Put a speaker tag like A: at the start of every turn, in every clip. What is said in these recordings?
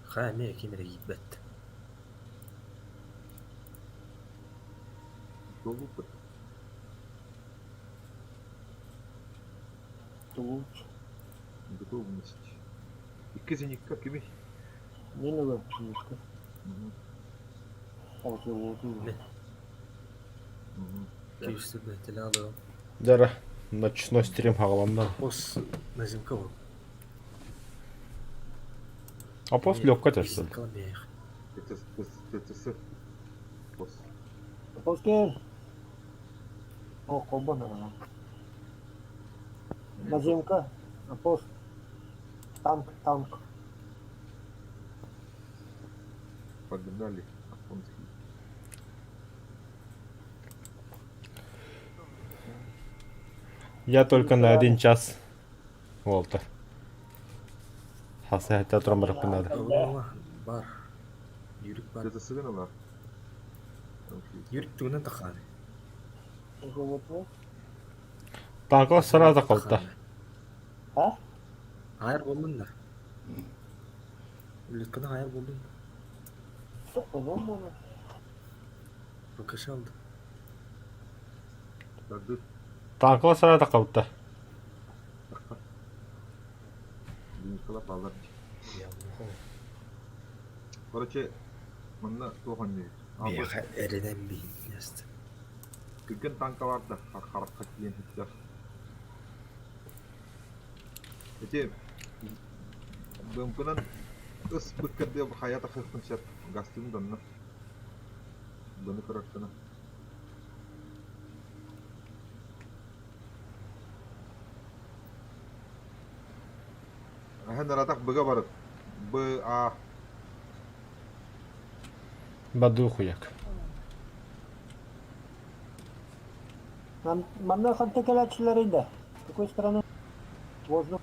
A: Хайа эмиэ ким эрэ киирбэт.
B: Туолбуппут.
C: Тугуч.
B: Готовность. Икки зенитка кимий?
C: Мин ылым зенитка.
A: Мин. Күүстүбэтилэ алыам.
D: Дьара, ночной стрим хаҕаланна.
A: Опос наземка был.
D: Опос легко тесен.
B: ТТС. Опос.
C: Опос кел. О, колбон ана. Наземка. Опос. Танк, танк.
B: Погнали. Афонский.
D: Я только на один час. Уолтер. Хаса хата туран барыппын надо.
A: Бар. Юрик бар.
B: ТТС-гын ылар.
A: Юрик тугунан тахааны.
D: Танкла сразу қалта.
C: А?
A: Айыр болдун да. Үлүтканы айыр болдун.
C: По-моему.
A: ПКШ алды.
B: Тарды.
D: Танкла сразу қалта.
B: Николай Павлович. Короче, манна туох анньыыр.
A: Миэхэ эрэнэн биһиниэст.
B: Түргэн танкалар да харахха киирэн сылдьар. Ити БМП-нан ыс быккардыы хайа тахсыахпын сөп. Гастыым да онно. Быны көрөртөнө. Эһэн аратах быга барыт. Б А
D: Баду хуяк.
C: Манна ханта кэлээччилэрий да? Какой страны? Воздух.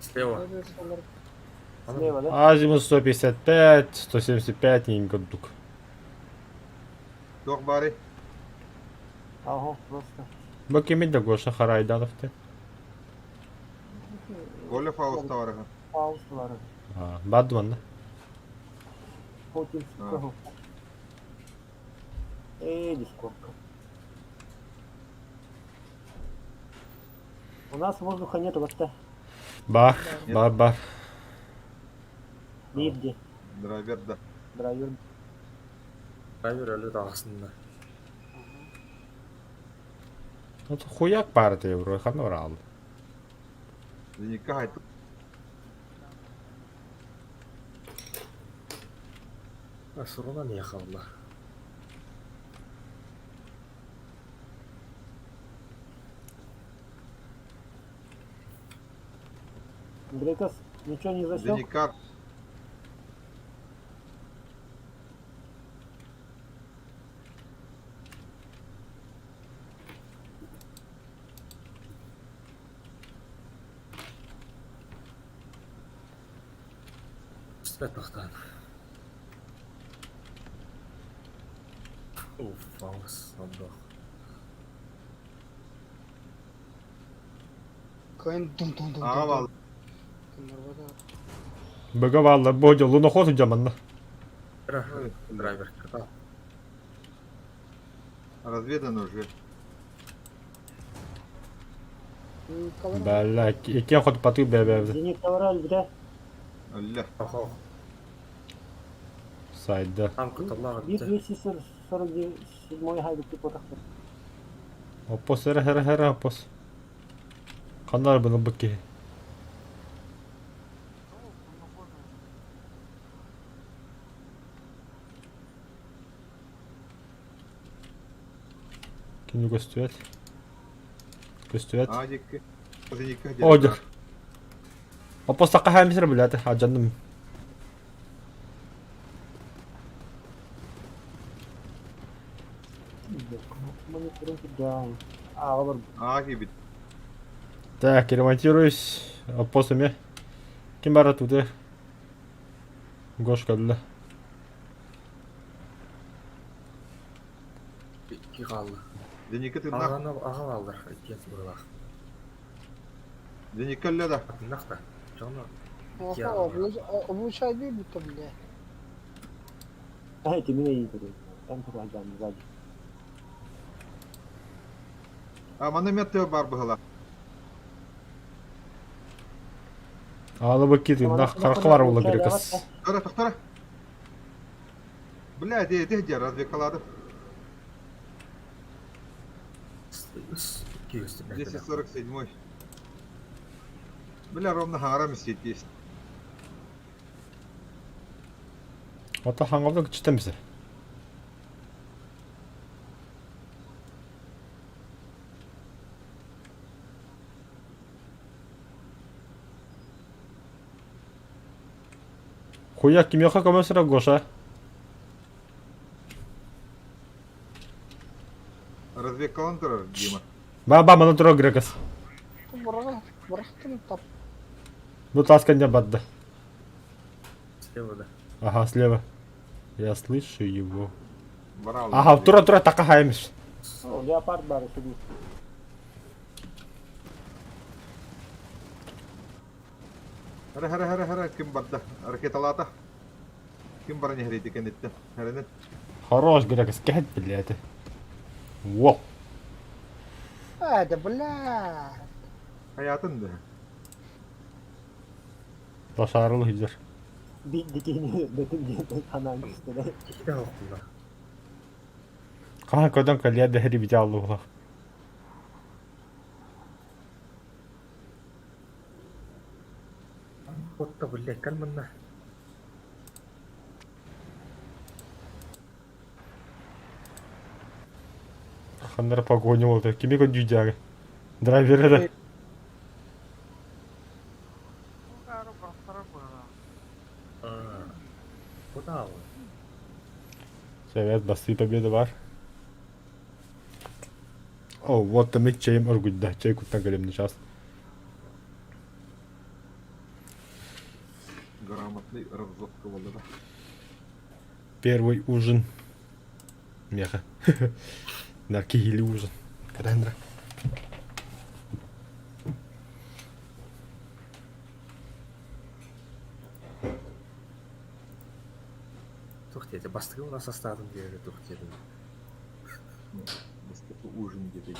A: Слева.
C: Слева, да?
D: Азимут 155, 175 курдук.
B: Туох баарый?
C: Ага, просто.
D: Бу кимин да Гоша Харайданов ты.
B: Коля Фауст товарыһа.
C: Фауст бары.
D: Барды манна.
C: Хотин сука. Эй, дискорка. У нас воздуха нет, вот
D: Бар, бар, бар.
C: Бирди.
B: Драйвер да.
C: Драйвер.
A: Драйвер өлө таҕысында.
D: Вот хуяк бар ты, вроде ханна барал.
B: Зенитка хайты.
A: Суруна не хаалла.
C: Андрейкас, ничего не засек?
B: Зеникар.
A: Түспэт бахтаан. Уф, аҕыс, ордох.
E: Кыайан дун дун дун
B: Аҕа
E: дун
B: бааллар.
E: Гыннарбата.
D: Быга бааллар, бу луноход сылдьаманна.
A: Драйвер кыртал.
B: Разведан уже.
D: Бля, икки хот паты бэ
C: Зенит товараль, да?
B: Алла.
A: Охо.
D: Сайда.
A: Там кыталлаах
C: Бир
A: өттө.
C: 247 хайдык типа тахсар.
D: Оппос эрэ эрэ эрэ оппос. Ханна арбын ылбыт киһи. Кини көстүбэт. Көстүбэт.
B: Аа диэки. Зеникка
D: О, дьэ. Оппос сакка хаамисер билэти, адьанным.
C: Аҕа бар.
B: Аа киирбит.
D: Так, ремонтируюсь. Оппос эмиэ. Ким бара тута? Гош кэллэ.
A: Икки хаалла.
B: Деника тыыннаах.
A: Аҕаны аҕа бааллар иккиэн быһыылаах.
B: Деника өллө да.
A: Атыннах да. Дьоно икки аҕа
E: Облучай будто, бля.
C: А, эти меня не Там сзади.
B: А манна эмиэ тыа баар быһыылаах.
D: Аалы быкки тыыннаах харахха бар буолла Грекас.
B: Тохтора, тохтора. Бля, ди, ди, ди, развекалады. 10.47. Бля, ровно хаҥарам есть.
D: Ото хаҥалда кычтан бисер. Хуя кимиэхэ көмө сирэ Гоша?
B: Разведкалан турар, Дима.
D: Ба-ба, манан турар Грекас.
E: Бырахтым тап.
D: Бу таас кэннэ барда.
A: Слева, да.
D: Ага, слева. Я слышу его.
B: Барал.
D: Ага, тура тура така хаймиш.
C: О, леопард баар сидит.
B: Хара хара хара хара ким барда? Ракеталаата. Ким баран иһэрийди кэнниттэн? Хэрэнэн.
D: Хорош, Грекас, кэһэт блядь. Во.
E: А, да бля.
B: Хаятын да.
D: Лошарыл хизер.
C: Дикини бөтүн диэн ханаан түстэ.
A: Киһи да
D: Хаһан көтөн кэлиэ дэһэри бите аллуулах.
A: Отто, блядь, кальманна.
D: Ханнара погоня болду. Кими көндүйдәгі? Драйвері да.
A: Куда он?
D: Совет басты победа бар. О, вот там и чайым оргуйда. Чай куттан кэлем сейчас.
B: Грамотный разводка болды да.
D: Первый ужин. Меха. Наркигили ужин. Карандра.
A: Тух диэтэ, бастакы у нас астаатым диэри тух диэтим.
B: Бастакы ужин диэтэй.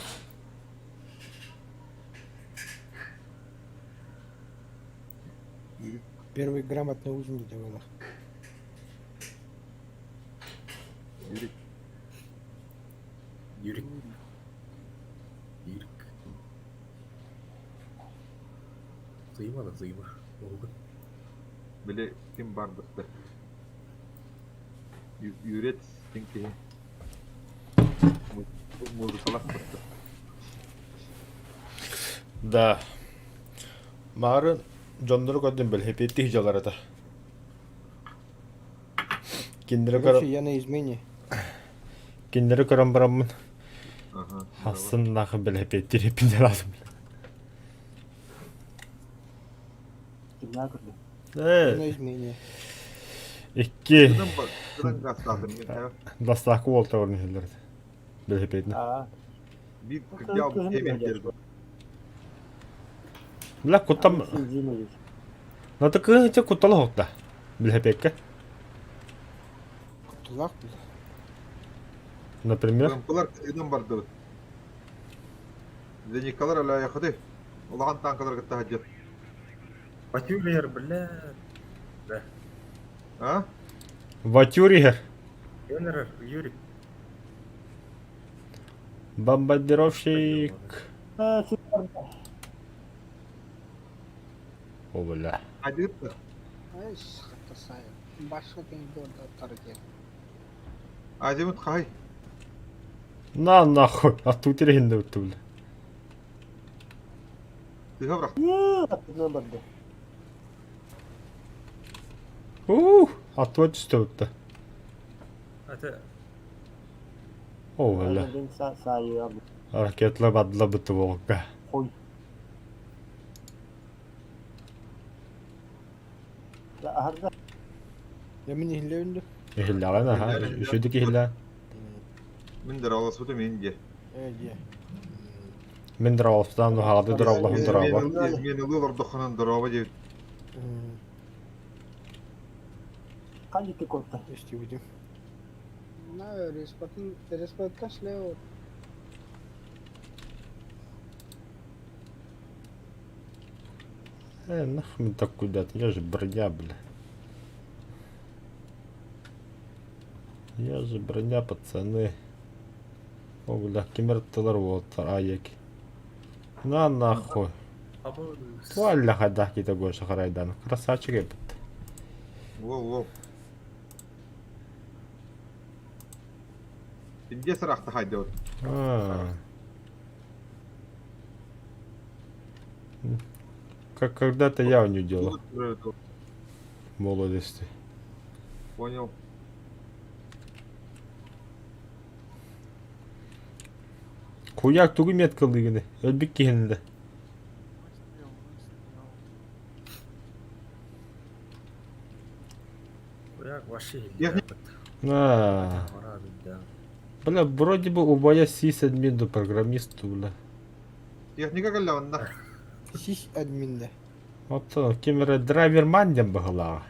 E: Первый грамотный ужин где было.
B: Юрий.
A: Юрик. Юрик. Тыйма да тыйма. Oldu.
B: Били ким барбытты. Юрец ким киһи. Музыкалах бытты.
D: Да. Марын дьоннору көрдүм бэлэһипиэттии сылдьаллар этэ. Кинилэри
E: Короче,
D: көрөн
E: я на измене.
D: кинилэри көрөн бараммын
B: Ага.
D: хассын нахы бэлэһипиэттиир эппин
C: Кимнää көрдүм.
E: Я на
D: Э,
E: измене.
D: икки
B: Кынан кынан гастаатым мен.
D: бастакы уолта орун иһэллэр этэ. Бэлэһипиэтинэ.
C: Аа.
B: Бир кырдьаал эмиэ
D: Бля, куттам...
C: Зимович.
D: Ну так кыһыча куттала хоқта. Бэлэһипиэккэ.
E: Тулак, бля.
D: Например,
B: Кымпылар кытынан бардыбыт. Зеникалар ала яхыды. Улахан танкалар кытта хаджат.
A: Батюлер, бля. Да.
B: А?
D: Ватюригер,
A: Генерал, Юрик.
D: бомбардировщик.
C: Аа, супер.
D: О, бля.
B: Адыт.
E: Ай, сахата Башка кеңдер таргет.
B: Азимут хай.
D: На нахуй, а тут ирехинде өттү, бля.
B: Тыга брак.
C: Аттынан барды.
D: Ух, аттыва түстө өттү.
A: Это
D: О, бля.
C: Мен саайы
D: Ракетла бадла бытты болга.
C: Хой. Аһарда
E: Я мин иһиллэбин
D: Ихиллаган, аха, үшөдүк ихилла.
B: Мин дорооболоспутум иһин диэ.
F: Ээ диэ.
D: Мин дорооболоспутаан хаалды дорооболоһун дорообо.
B: Изменылыы олордоххунан дорообо диэбит.
C: Ханьыки куотта.
F: Истибитим.
E: На, респатын, респатка слева.
D: Э, нахуй так куда-то, я же броня, бля. Я же броня, пацаны. О, бля, кимер тылар уолаттар, аек. На нахуй. Туалля хайдах кита Гоша Харайдан. Красавчик эбит.
B: Уол, уол. Пиндес ырахта хайдыбыт.
D: А. Как когда-то я у нее делал в молодости.
B: Понял.
D: Куяк тугу меткалыгыны? Өлбүт киһини да.
A: Куяк вообще
D: А. Бля, вроде бы убая сисадмин программисту, бля.
B: Техника кэллэ онно.
F: Сис админ да.
D: Вот ким эрэ драйверман диэн быһылааҕа.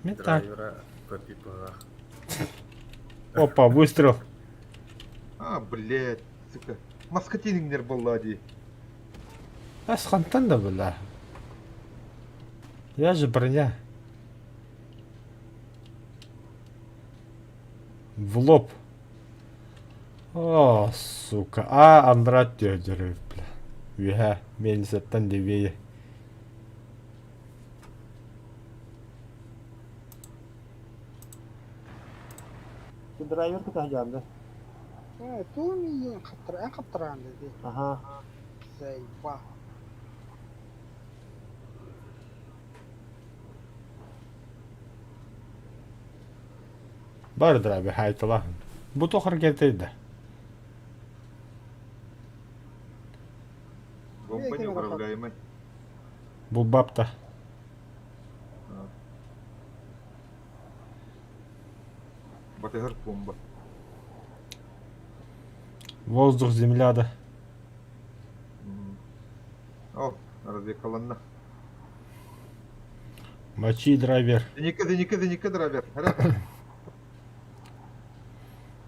D: Мен так.
A: Драйвера пропипала.
D: Опа, выстрел.
B: А, блядь, сука. Маскатинингнер буолла дии.
D: Ас хантан да бля. Я же броня. В лоб. О, сука. А, Андрат дерев, бля. Үһэ, мельницаттан левее.
C: Драйвер кытаһдьаан да.
E: Э, туу миигин хаптара, эн хаптараан дии.
C: Аха.
E: Заеба.
D: Бар драйвер хайталаһын. Бу туох ракета да?
B: Бомба неуправляемый.
D: Бу бапта.
B: Батыһар бомба.
D: Воздух, земля да.
B: О, развекаланна.
D: Мочи драйвер.
B: Ника, Ника, Ника, драйвер.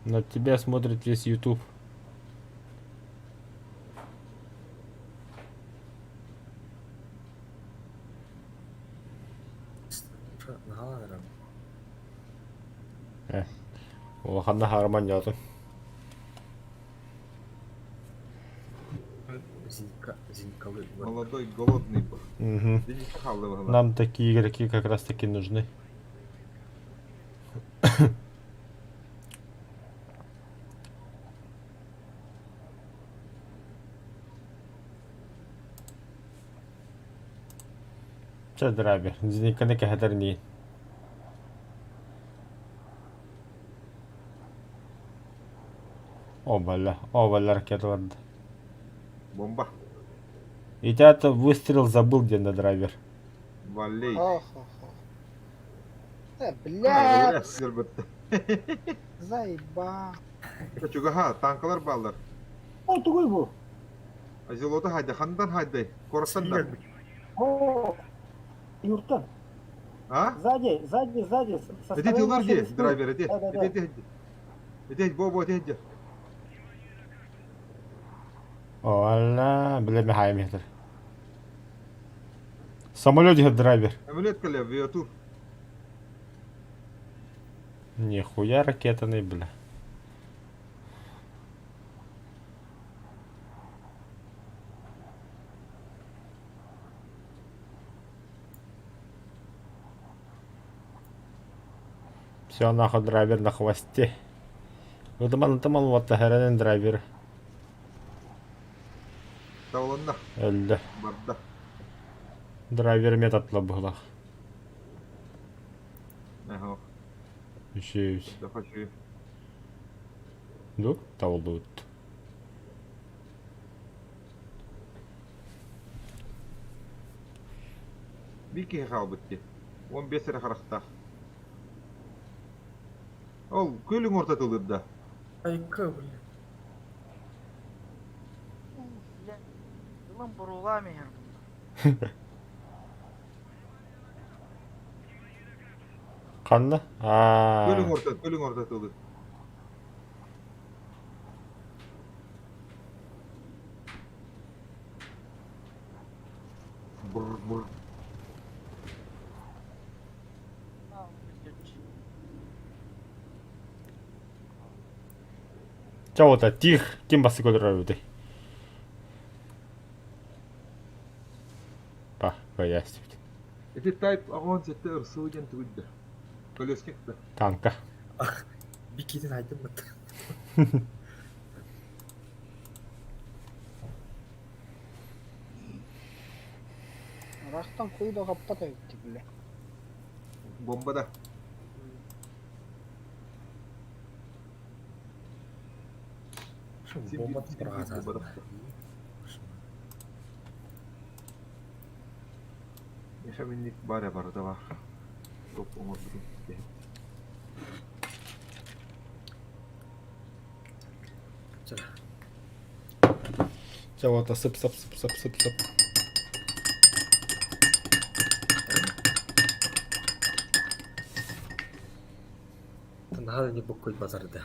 D: На тебя смотрит весь YouTube. Улаханна харман ятын.
B: Молодой, голодный был.
D: Угу. Нам такие игроки как раз таки нужны. Чэ драйвер, зениканы кэһэтэр нии. О, бля, о, бля, ракета барда.
B: Бомба.
D: И это выстрел забыл где на драйвер.
B: Валей.
E: Хо-хо-хо. Э, бля, заеба.
B: Чугаха, танкалар баллар.
C: О, тугуй бу.
B: Азелота хайда, хандан хайдай. Коростан да.
C: О, юртан.
B: А?
C: Сзади, сзади, сзади. Со
B: Эти
C: стороны
B: тылар
C: машины
B: де,
C: спины.
B: драйвер, эти.
C: Да-да-да.
B: Эти, эти. Эти, бо, эти, эти.
D: О, алла, бля, михай метр. Самолет где драйвер.
B: Самолет кале, виатур.
D: Нихуя ракетаный, бля. Все, нахуй драйвер на хвосте. Ытыман ытыман вот хәрәнен драйвер.
B: Тавланна.
D: Өлдө.
B: Барда.
D: Драйвер метод буһулах.
B: Ага.
D: Үшеүс.
B: Да хочу.
D: Ду, табылды ут.
B: Бики хаалбыт ди. 15 эрэ харахтаах. Ол күөлүҥ ортатылыыр да?
A: Айка, блин.
G: Ылан буруолаан иһэр буолла.
D: Ханна? Аа.
B: Күөлүҥ орто, күөлүҥ ортатылыыр. Бур бур.
D: Чэ уота тих ким бастык өлөрөр эбитий? Па, кыайаастыбыт.
B: Ити Type 87 ырсыы диэн тугуй да? Колескик да?
D: Танка.
A: Бикитин айдыммыт.
E: Ыраахтан куй да хаппат эбит бile.
B: Бомба да.
A: Бомба бұрғазады.
B: Миша минник баар барыта баар. Топ оҥорбутум.
D: Чэ уота сып сып сып сып сып сып.
A: Наһаа не буккуй базарда.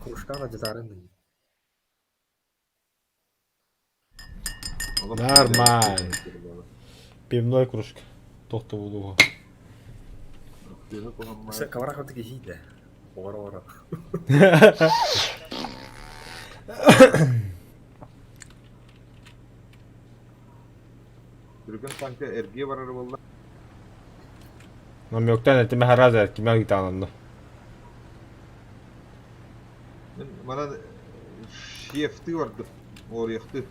A: Кружканы дизарын.
D: Нормально. Пивной кружка. Тохто булуга.
A: Коврах вот такие хиде. Ора-ора.
B: Түргэн танка эргиэ барар буолла.
D: Намёктан этиме хараза киме гитананна.
B: Мин манан шефты бардым. Оруйахты.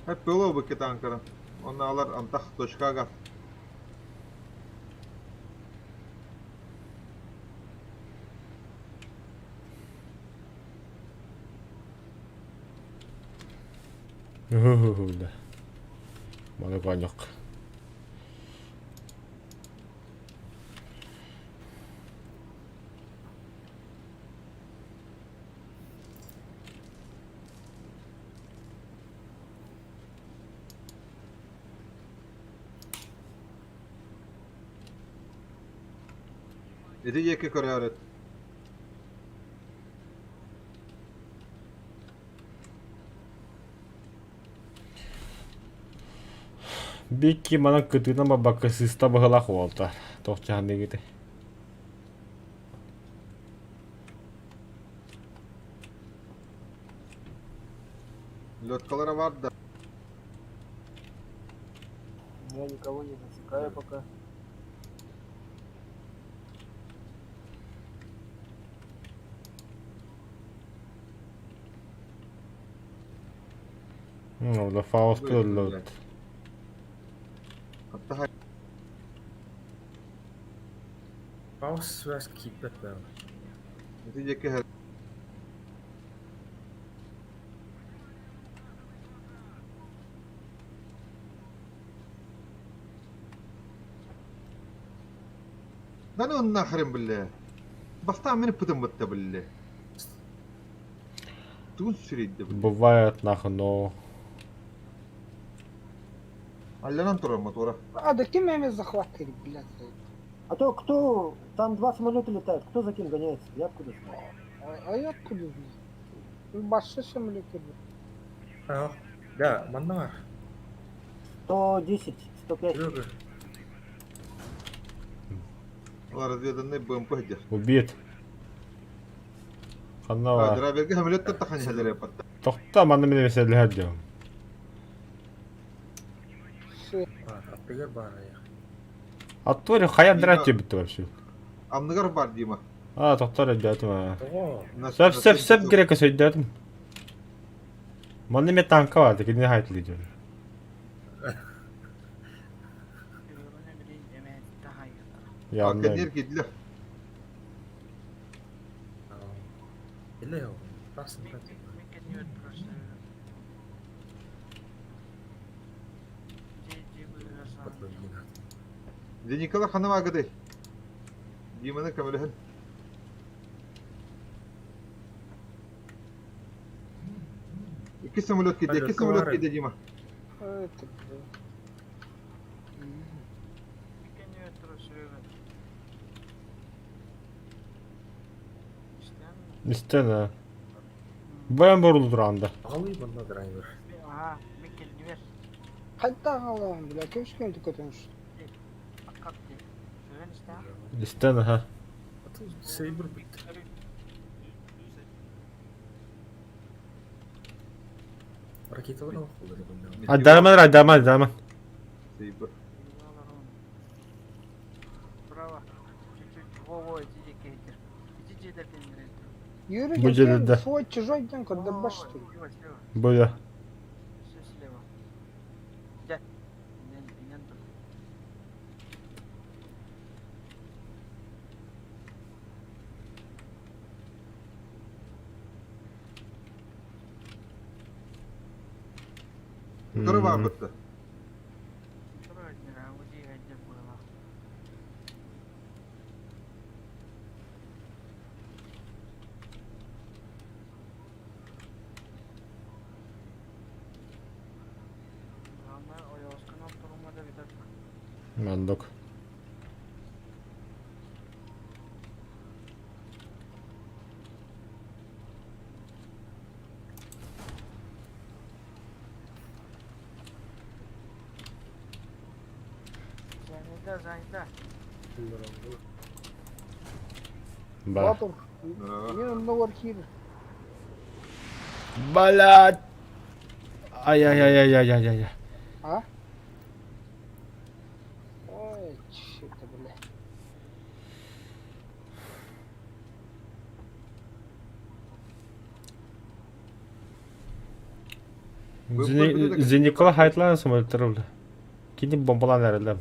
B: Hep böyle bu ki tankara. Onlar antah точкага.
D: Да. Маны коньяк.
B: Ити диэки көрөөрүт.
D: Бикки манан кытыына бабакка сыста быһылаах уолта. Туох чаһаныгыты.
B: Леткалара бар да.
C: Я никого не засекаю пока.
D: Ну, да Фауст өллөт.
B: Hatta
A: Фауст связь кипет бәм.
B: ити диэки Да ну нахрен, бля. Бастаан мин пытым бытта, бля. Тугун сүрейді, бля.
D: Бывает нахуй, но...
B: Алланан турар мотора.
E: А да ким эми захватили, блядь?
C: А то кто... Там два самолета летают. Кто за кем гоняется? Я откуда знаю?
E: А я откуда знаю? Башшы самолеты.
A: А, да, манна бар.
C: 110, 105.
A: Серега.
B: Разведанный БМП где.
D: Убит. Ханна
B: Драберге самолеттар тахани хәлер япатта.
D: Тохта манна мен меселе хәддем.
A: Аттыгар бар аяқ.
D: Аттори хая драть битти вообще.
B: Амныгар бар Дима.
D: А, тохтар өйдөөтүм.
A: Того.
D: Сөп сөп сөп керек өйдөөтүм. Манна мен танка бар, кини хайтлы дем. Я
B: Кенер кидлер.
A: Или ол. Басын.
B: Никола ханна бааргытый? Диманы көмөлөһүн. Икки самолет киирдэ, икки самолет киирдэ, Дима.
D: Истэн а. Бэйэм борулу туранда.
A: Аҕалыы манна драйвер.
E: Хайдах аҕалаҕын бля, кэбискэн түкөтөн
D: Истэн аха.
A: Сейбр бүттэ. Ракеталар алып
D: Айдарман, айдарман, айдарман.
B: Сейбр.
E: Юрий,
D: Бу дьиэлэрдэ.
E: свой чужой диэн көрдөрбөт что ли?
D: Бу
B: Утары баар бытта.
D: Мандок. Ба.
E: Батур, мен онно бар киир.
D: Блядь. Ай-яй-яй-яй-яй-яй.
E: А? Ой, чё это, бля.
D: Зеникола хайтлан самолеттер бля. Кини бомбалан эрэлэм.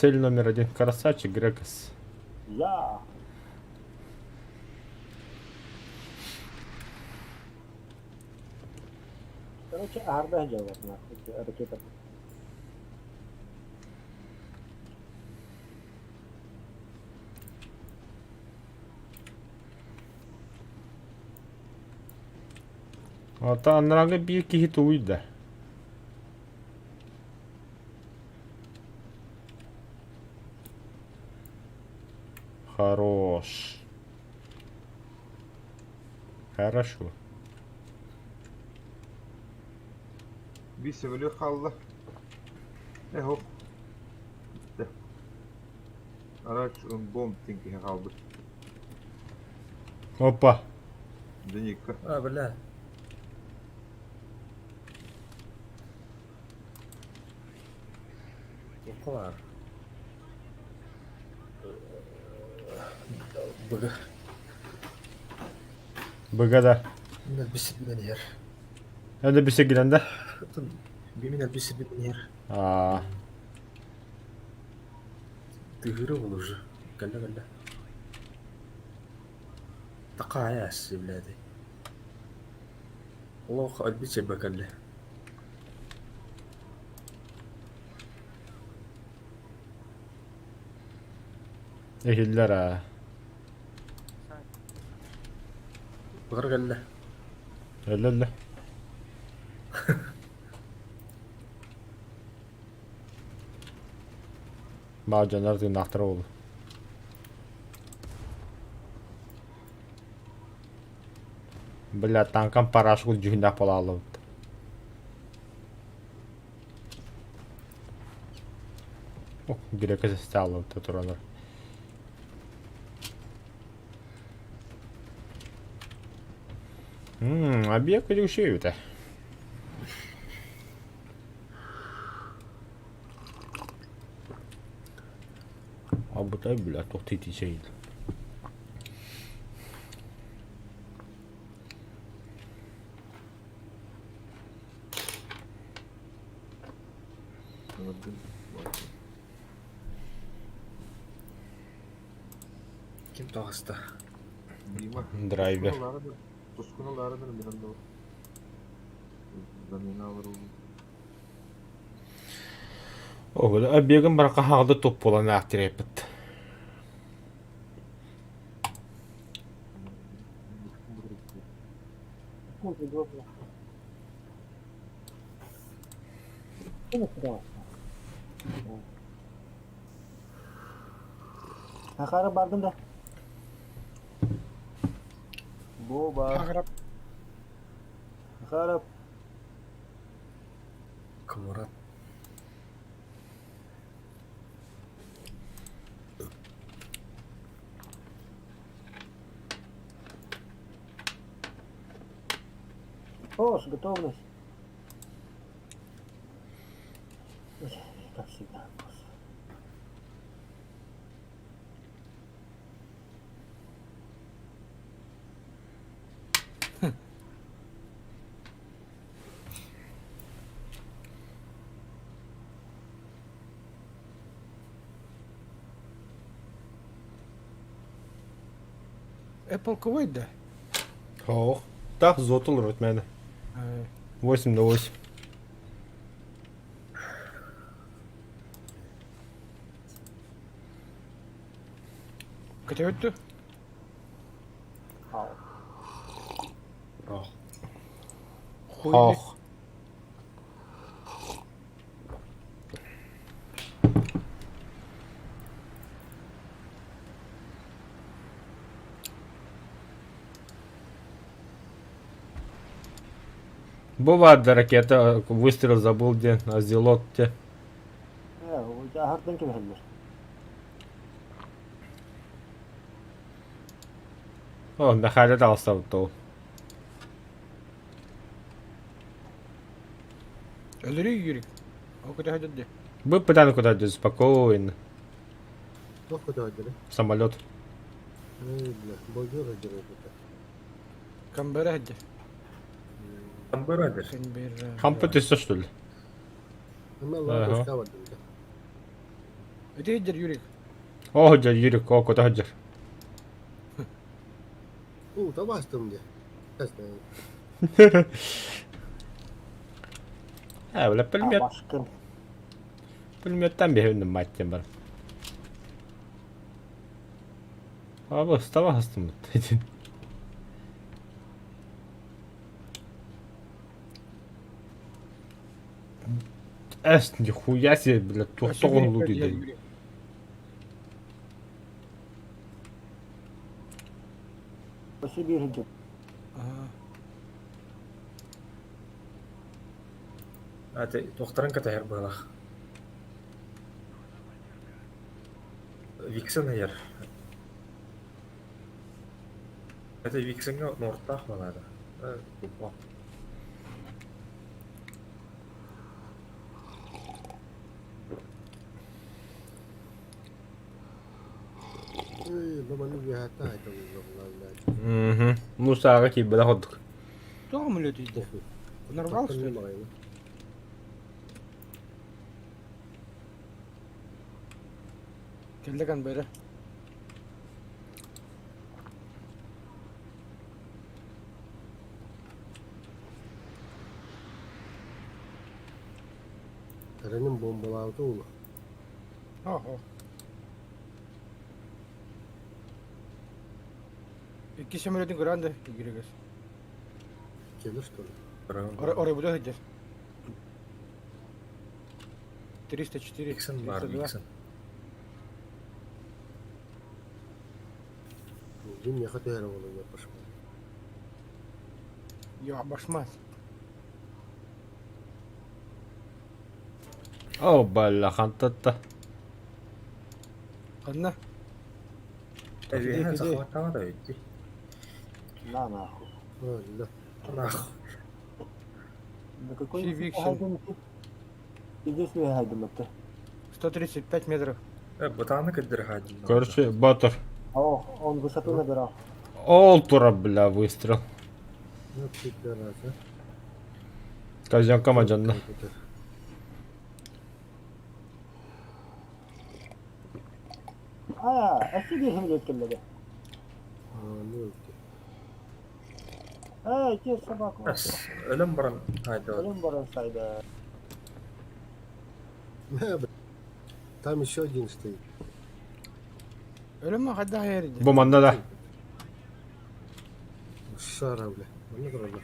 D: Цель номер один. Красавчик Грекос.
C: Я. Короче, аһарда дьаллар нахуй, ракета.
D: Ата анарага биир киһи тулуйда. Хорош. Хорошо.
B: Биир самолет хаалла. Э, хоп. Бүттэ. Арач бомб тиҥкиһэ хаалбыт.
D: Опа.
B: Деникка.
A: А, бля. Опа. Быга.
D: Быгада.
A: Мен бисибинен иһэр.
D: Это бисегинен да?
A: Бимин бисибинен иһэр.
D: А,
A: Тыгыры был уже. Кэллэ кэллэ. Такая ассы, блядь. Олох өлбүт сирбэ кэллэ.
D: Эхиллер а.
A: Быгар кэллэ.
D: Өлө-өлө. Баа дьоннор тыыннаахтара буолуо. Бля, танкам парашку дьүһүннээх буолааллыбыт. О, грека сестааллыбыт туранар. Ммм, объект үчүгэй Абытай, бля, туох тиитичэй.
A: Ким таҕыста?
B: Дима.
D: Драйвер.
B: Тускуну лаарыдыр билэн да. Замена алар.
D: Ол обегын барака хаалда топ буолан аахтырыппыт.
C: Хахара бардым да. Боба.
E: Хаграп.
C: Хахара.
A: Кмурат.
C: О, готовность. Как всегда.
F: Apple ковой да?
D: Ох. Так, зотул рот мене. 8 на 8.
F: Көтөбүттү?
A: Ох.
D: Ох. Бывает да ракета, выстрел забыл где, а зелот где.
C: Аһартан кэбиһэллэр.
D: О, Михаил таҕыста ол.
F: Өлөрүй Юрик. Ол көтөһөдө де.
D: Вы пытаны куда идете спокойно.
H: Туох көтөһөдөрө?
D: Самолет.
H: Эй, бля, болдьор өдөрө көтө.
F: Камбера хеде.
A: Камбырадыр.
F: Камбера.
D: Хампы түсті что ли?
H: Ама лаа
D: Ага.
H: башка бардым да.
F: Эти хедер Юрик.
D: О, дьэ, Юрик, о, куда хадьыр?
H: Уу, табастым де. Тэс.
D: Ә, бля, пулемет,
C: Башкын.
D: пулеметтан бехүннүм мать бар. Аба, встава хастым. Эс, нихуя себе, бля, тухтоҕун лутуйда.
C: Спасибо, Юрий.
F: Ага.
A: А ты тохтаран катахер балах. Виксен айар. Это Виксенга нортах балада. Тупо.
H: Эй, бабаны бихата это блядь.
D: Угу. Ну, саага киирбэтэх ордук.
F: Тоҕо мүлөт үйдө? Нарвал что ли? Келде Канберра.
H: Таранын бомбалаабыта уулу.
F: Охо. Икки самолетын көрөн да кирегес.
H: Келер что ли?
F: Орой буду хеджер. 304,
A: Виксен бар,
F: 302.
A: Виксен.
H: Дим яха төһөрө болу я пошла.
F: Я башмас.
D: О, бля, хантатта.
F: Ханна?
A: Эвиһэн захваттаҕа да өйдү.
C: На нахуй.
H: Алла.
A: Нах.
C: На какой
F: Си, Виксен.
C: Иди себе гайдем это.
F: 135 метров.
A: Бутаны кыдыр хадин.
D: Короче, Батор.
C: О, он высоту набирал.
D: Ол тура, бля, выстрел.
H: Ну, пидорас, а.
D: Казенка мадьянна.
C: А, а себе самолет келледе.
H: А, ну, окей.
C: Эй, те собаку.
A: Өлөн баран хайда.
C: Өлөн баран сайда.
H: Мә, бля. Там еще один стоит.
F: Өлөм хайдах эрди.
D: Бу манна да.
H: Шара, бля. Манна тураллар.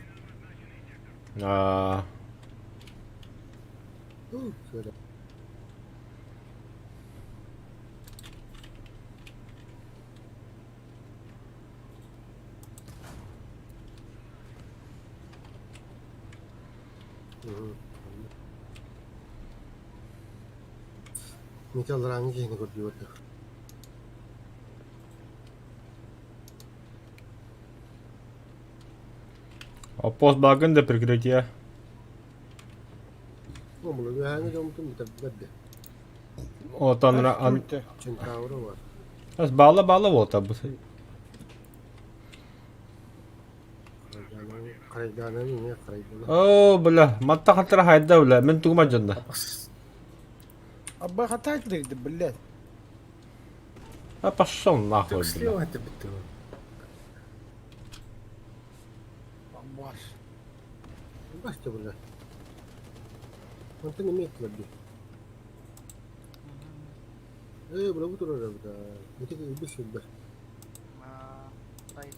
D: Аа,
H: Ну, сори. Мгм. Металларааҥҥы киһини көрдүүбэт
D: Оппос багын да прикрытие.
H: Омула үөһээҥи дьоммутун бүтэрдилэр дии.
D: Отан ан
H: Чентаура бар.
D: Ас баала баала буолта бу.
H: Харайдаанан эмиэ харайдана.
D: Оо, бля, матта хатара хайда бля, мен тугума дьонно.
F: Абба хатаак дэгди, блядь.
D: А пошел нахуй, бля.
A: Слева это битва.
F: Аббас.
H: Баста, бля. Мантан эмиэ этилэр дии. Ээ, бля, бу турар бля. Ити өлбүт сылдьар.
G: طيب.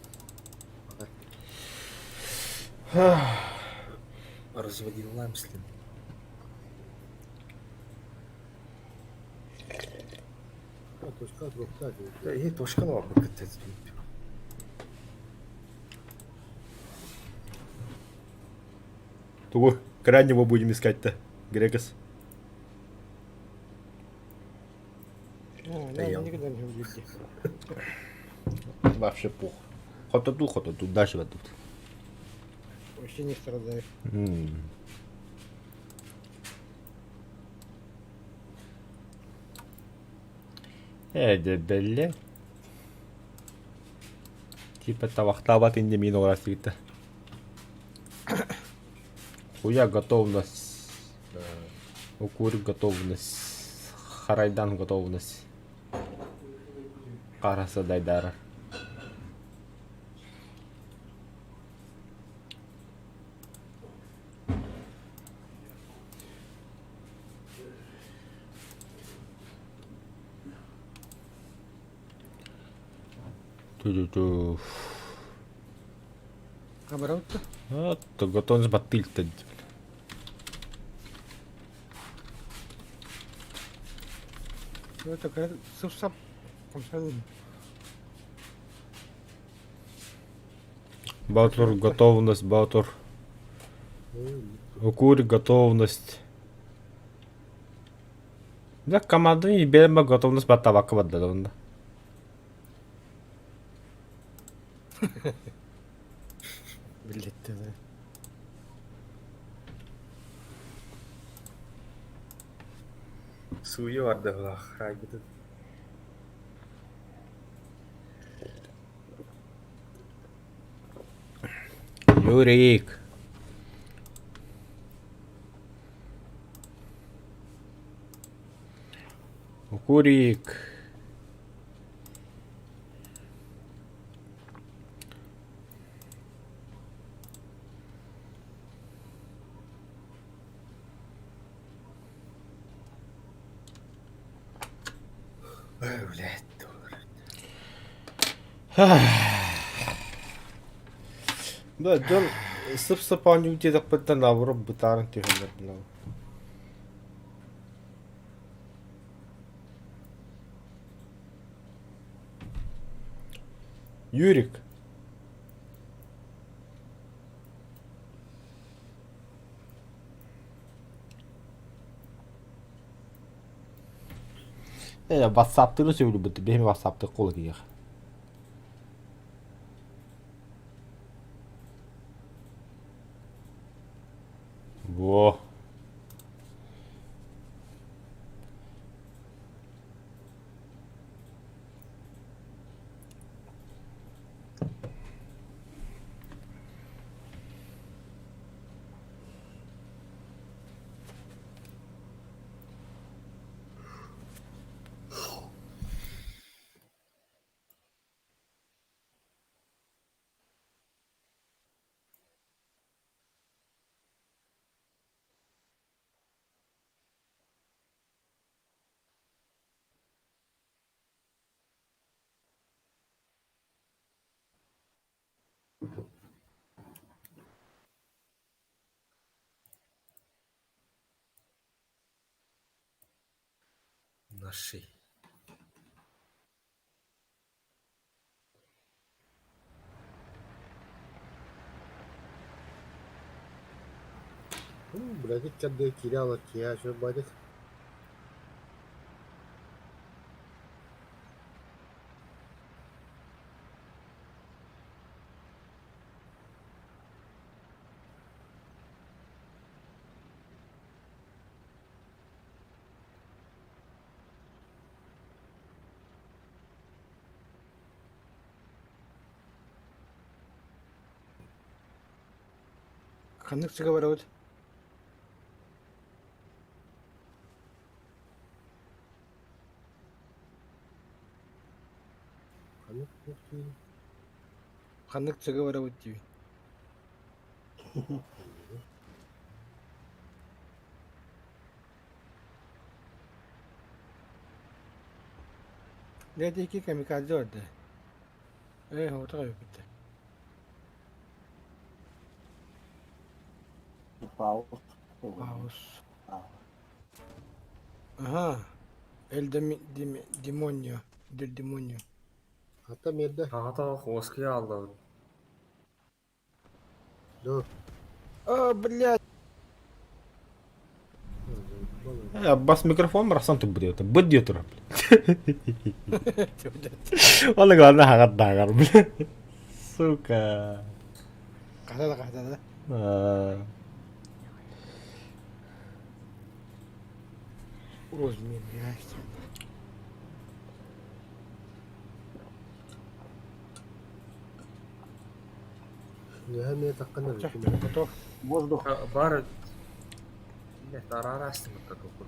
A: Разводил ламслин.
H: Точка туруктаах.
A: Э, точкалар бу кытта.
D: Тугу крайнего будем искать-то, Грекос.
F: Да, я никогда не увидел.
D: Вообще пух. Хоть тут, хоть тут, дальше вот тут.
F: Вообще не страдаю.
D: Э, бля. Типа тавахтабат инде мин оҕурас. Хуя готовность. Укур готовность. Харайдан готовность. Караса дайдара. Ту-ту-ту.
F: Хабарабыт.
D: Вот, готовность баттыльта.
F: Это сып-сап.
D: Батур, готовность, Батур. Укур, готовность. Да, команда и берем готовность баттабакка баддадында.
F: Блять, да.
A: Суе ардыгылах райбыты.
D: Юрик. Укурик.
A: Ой, блядь,
D: Да, дьон сып-сып оонньуу диэтэхпиттэн наоборот бытааран түһэллэр бля. Юрик. Э, WhatsApp-тыры сөйлүбүт, бэһи WhatsApp-ты кол киэх. Во.
A: Наши.
H: Блядь, икки киирэ алар киһи ачыр бадик.
F: Ханнык сыга барабыт?
H: Ханнык туох диир?
F: Ханнык сыга барабыт диибин. Дьэ ити камикадзе барда. Ээ, оҕото эбиппит.
C: Пауз.
F: Пауз. Ага. Эль Демонио. Дель Демонио.
H: Хата миэрдэ.
A: Аҕата уоскуйа аллабыт.
H: Доо.
F: О, блядь!
D: Бас микрофон барахсан турбут диэтэ. Быт диэ турар. Ол главное хаҕар бля. Сука.
F: Хата да хата да. Розмин, блядь.
H: Үөһэ эмиэ таххана
F: Готов.
C: Воздух.
A: Бар Араастымыкка курдук.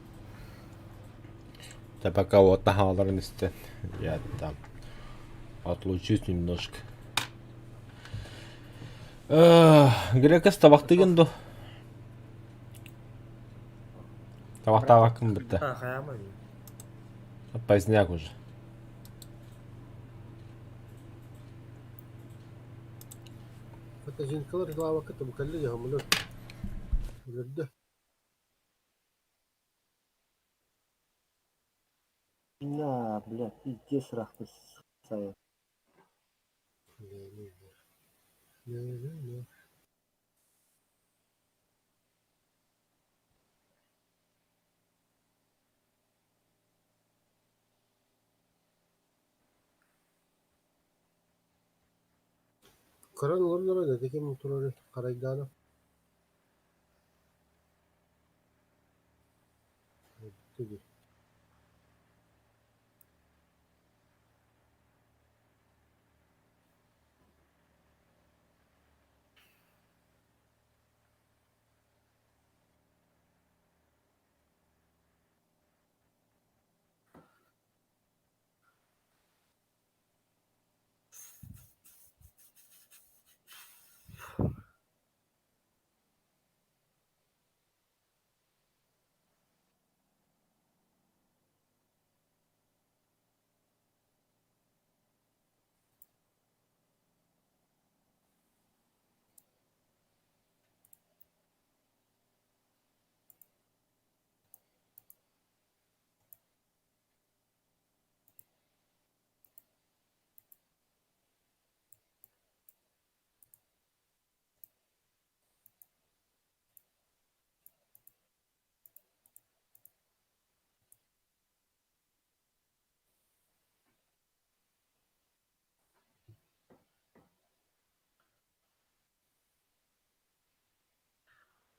D: Да пока вот таһааларын истэн, я там отлучусь немножко. Грекас табахтыгын до? Табахтаабаккын бытта.
A: Хайама
D: Поздняк уже.
H: Хата жинкалар главакка букалли яһамылар. Үлөрдө.
C: На, блядь, пиздец рахты сайын.
H: Не-не-не. Көрөн олордор да ким турар харайдаана. Туги.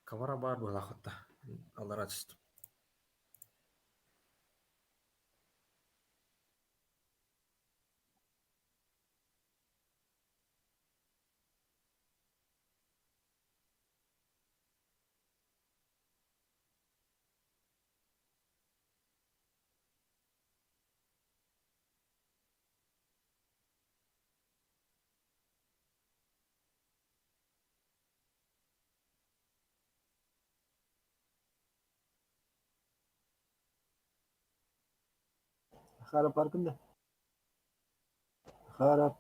A: Камара бар буолаахытта. Аллара түстүм.
C: Хара паркында. Хара.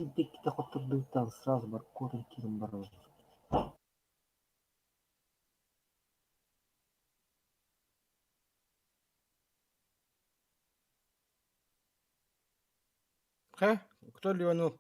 C: Иккитэ хотторбуттан сразу баркуотун киирэн бараллар.
F: Хэ, кто ливанул?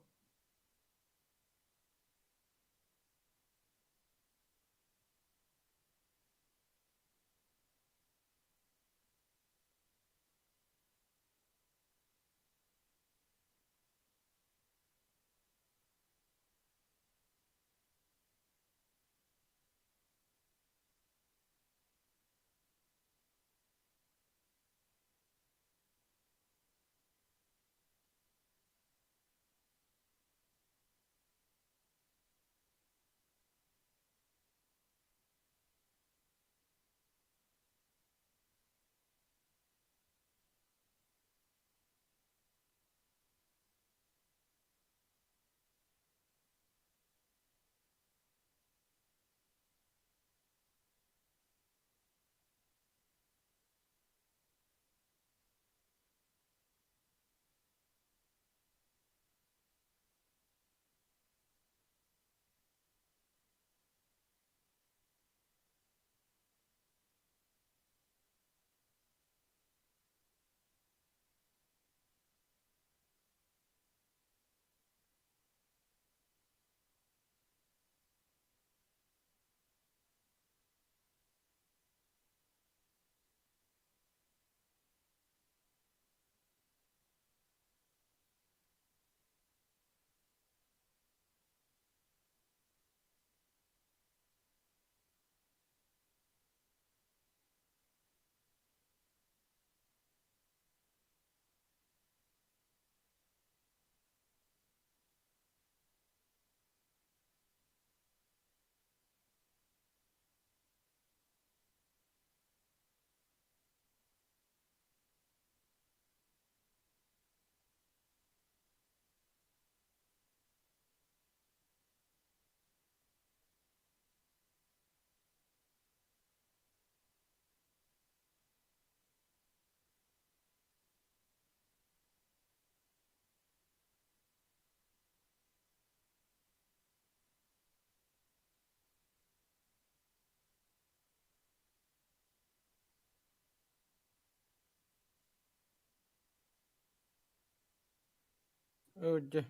F: Өлдө.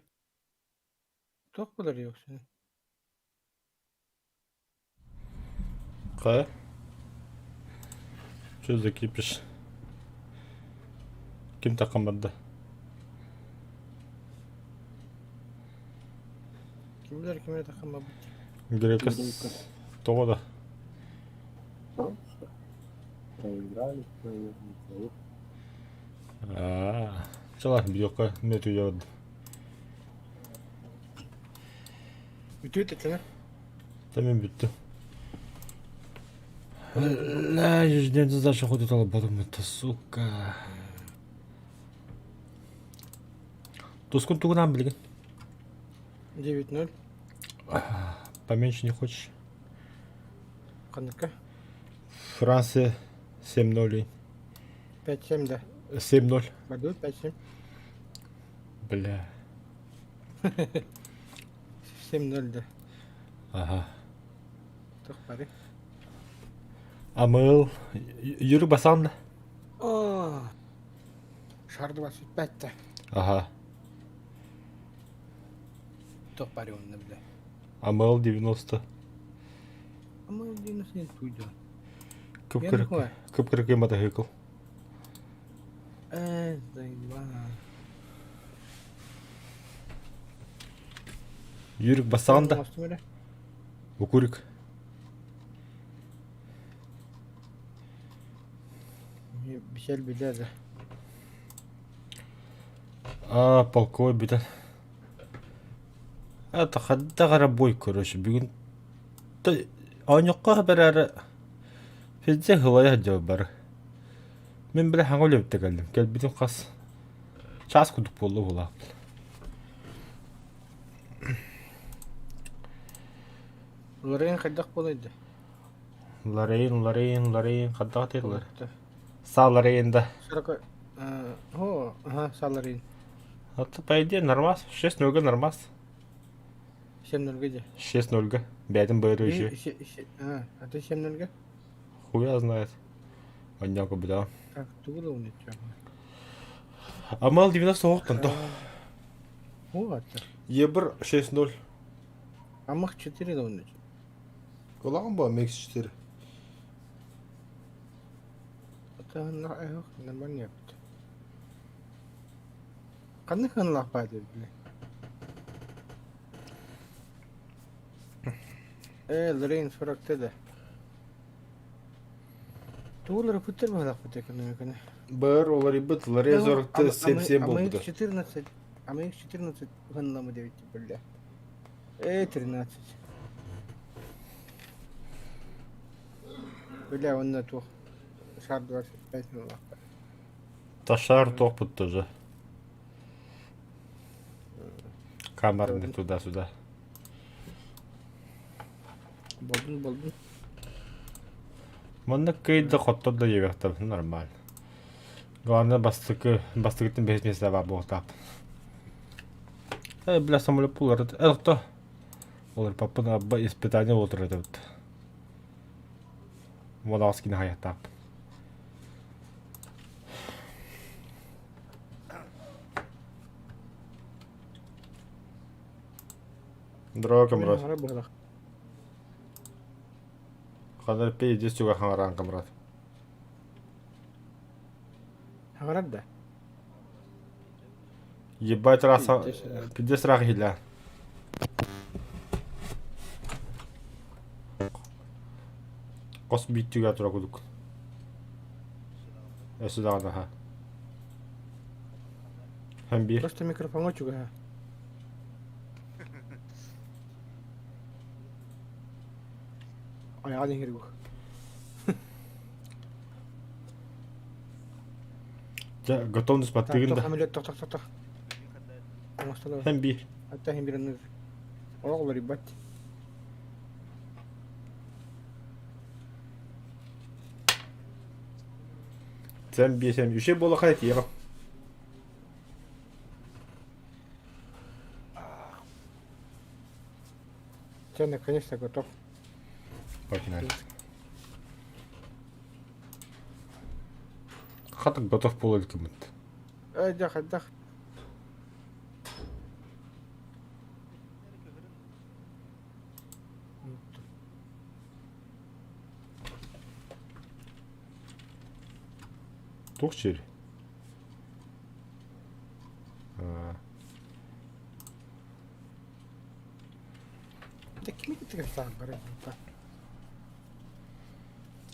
F: Туох буолар үөхсүн?
D: Хайа? Что за кипиш? Ким таххан барда?
F: Ким билэр ким эрэ таххан барбыт.
D: Грека тоҕо да?
C: Просто проиграли, наверное.
D: Аа, чала биокка не туйод.
F: Үтүө тэтэнэ.
D: Та мен бүттүм. Бля, ежедневно дальше ходит алабадым, это сука. Тускун тугунан билигин.
F: 9-0.
D: Поменьше не хочешь?
F: Ханныка?
D: Франция 7-0.
F: 5-7 да.
D: 7-0.
F: Бардыбыт 5-7.
D: Бля.
F: 7-0 да.
D: Ага.
F: Туох бары.
D: Амыл. Юрий Басан да?
F: О! Шар 25 да.
D: Ага.
F: Туох бары онно бля.
D: Амыл 90.
F: Амыл 90 не туйда.
D: Кып-кырык. Кып-кырык мотоцикл.
F: Э, заебал.
D: Юрик Басан да? Укурик.
F: Бишел билэр да.
D: А, полковой бүтэн. Это хадда гара бой, короче, бүгүн оонньоххо бэрээри физзе хылайа сылдьабыт бары. Мин бile хаҥа үлэбиттэ кэллим. Кэлбитим хас чаас курдук буолла буолаах.
F: Лорен хайдах буолай да?
D: Лорейн, Лорейн, Лорейн, хайдах дииллэр? Са Лорейн да.
F: Сорока... О, ага, Са Лорейн.
D: А то, по идее, нормас. 6-0 нормас.
F: 7-0 дии.
D: 6-0. Бэйэтин быары үчү.
F: А ты 7-0?
D: Хуя знает. Онньоку бля.
F: Так, тугу да уничего.
D: Амал 90 то.
F: Вот.
D: Ебр 6-0.
F: Амах 4 да уничего.
D: Кулаҕын бу Микс 4.
F: Это нормально эбит. Ханнык ханлаах баайда били. Ээ, Лорейн 40 да. Тугулары путтар баһалаахпыт экономиканы.
D: Бэр уларыйбыт Лорейн 40 7-7 буолбута.
F: А 14, а мы 14 гыннамы деп билле. Э, 13. Бля, онно туох шар 25 ханлаах.
D: Ташар туохпут тоже. Камерный туда-сюда.
F: Болдун, болдун.
D: Манна кыйда хоттор да диэбэхтэр нормально. Главное бастакы бастакыттан бэһис миэстэ баар буолуохтаах. Э, бля, самолет пулар. Э, кто? Олар папын абба испытание болтур этэбит. Уон кини хайахтаах. Здорово, камрад. Ханар пиздец чуга ханаран, камрад.
F: Хаҥарар да?
D: Ебать раса, пиздец рах хиля. Кос биттүгә тура кудук. Өсө даҕаны аха. Һәм биир.
F: Просто микрофоҥҥа чугаһа. Айаҕа иһиргух.
D: Дьэ, готовность баттыгын да.
F: Самолет тох тох тох.
D: Һәм биир.
F: Hatta hem bir anır. Оҕолор ибат.
D: Сен биир сен үчүгэй буолла тиийэҕин.
F: Я наконец-то готов.
D: Погнали. Хата готов буола илик
F: Дах, дах.
D: Туох сир?
F: Кими кытыгастаах бары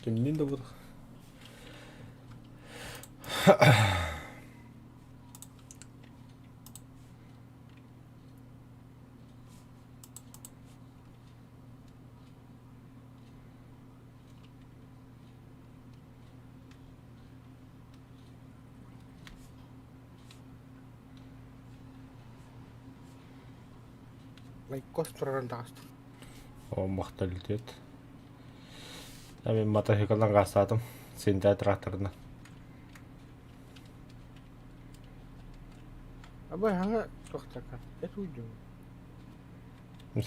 D: Кимниин да буолуох.
F: Лайкос турарын таҕыстым.
D: О, махталитет. Мин мотоциклынан гаастаатым. Синтэ тракторынан.
F: Абай хаҥа туохтака. Это уйдем.
D: Ну,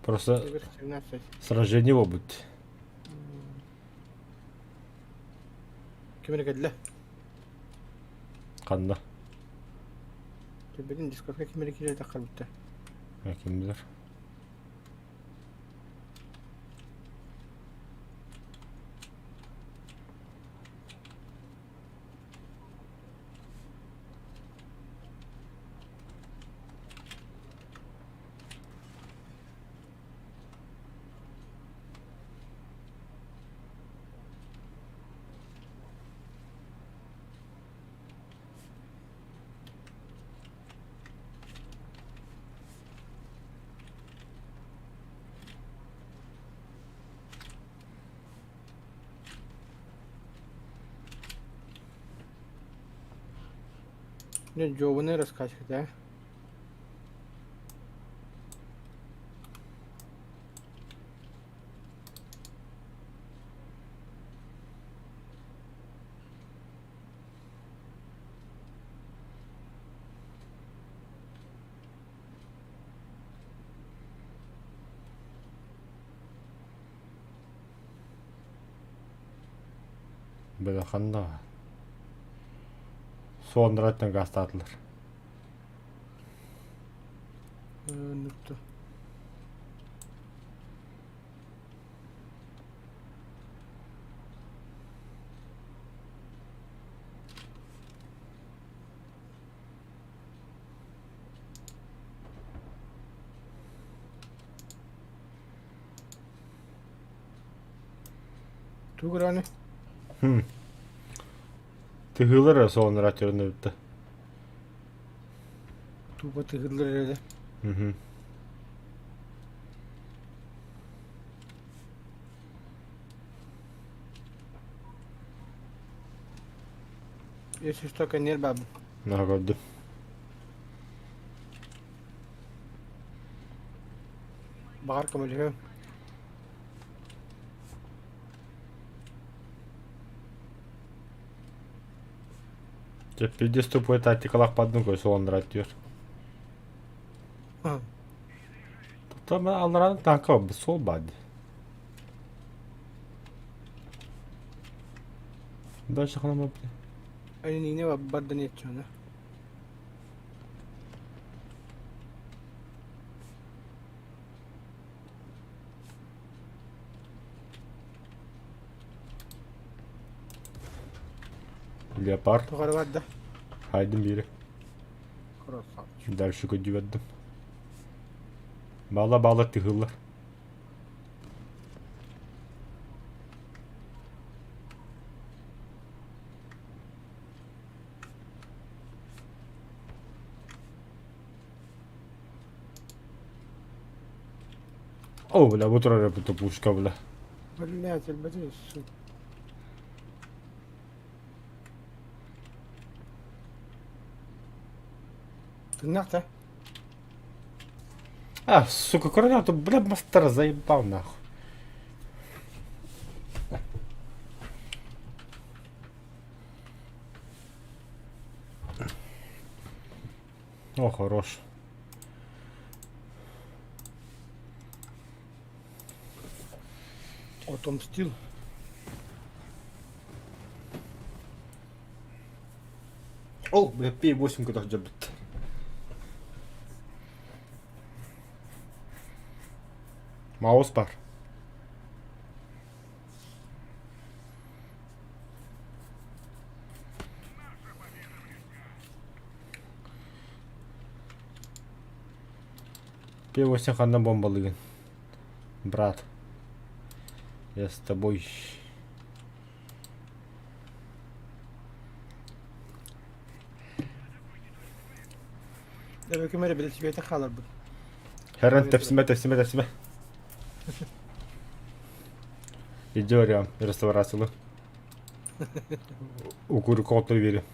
D: Просто сражение будет.
F: Ким эрэ кэллэ?
D: Ханна?
F: Билин дискотека ким эрэ киирэ таххарбыта.
D: Ким билэр.
F: Не, жобуну раскачка, да?
D: Бля ханна? Суоннараттан гаастаатылар.
F: Нукту. Туграны.
D: Хм. Тыһыылар эрэ суоннара түрүнүбүттэ.
F: Туба тыһыылар эрэ.
D: Мгм.
F: Если что, конер баб.
D: Наһаа көрдүм.
F: Баҕар көмөлөһүөм.
D: Дьэ, пиздец тупой тактикалаах бардым көй суоннара түөр. Там аллараны танка суол баар дии. Дальше ханама
F: Айнине бардан еччона.
D: Леопард.
F: Тоҕо барда?
D: Хайдым биири.
F: Красавчик.
D: Дальше көдүбэрдим. Баала баала тыһыллар. О, бля, бу турар эбит пушка, бля.
F: Блять, элбэти сука. Тыннах
D: А, сука, коронату, бля, мастер заебал нахуй. О, хорош.
F: Отомстил.
D: О, бля, P8 куда дьабыт. Маус бар. P8 ханна бомбалыгын. Брат. Я с тобой.
F: Эбэким эрэ бэлисипиэтэ хааларбыт.
D: Хэрэн тэпсимэ тэпсимэ тэпсимэ. Иди вариант реставрациялы. Укуру колтор биэри.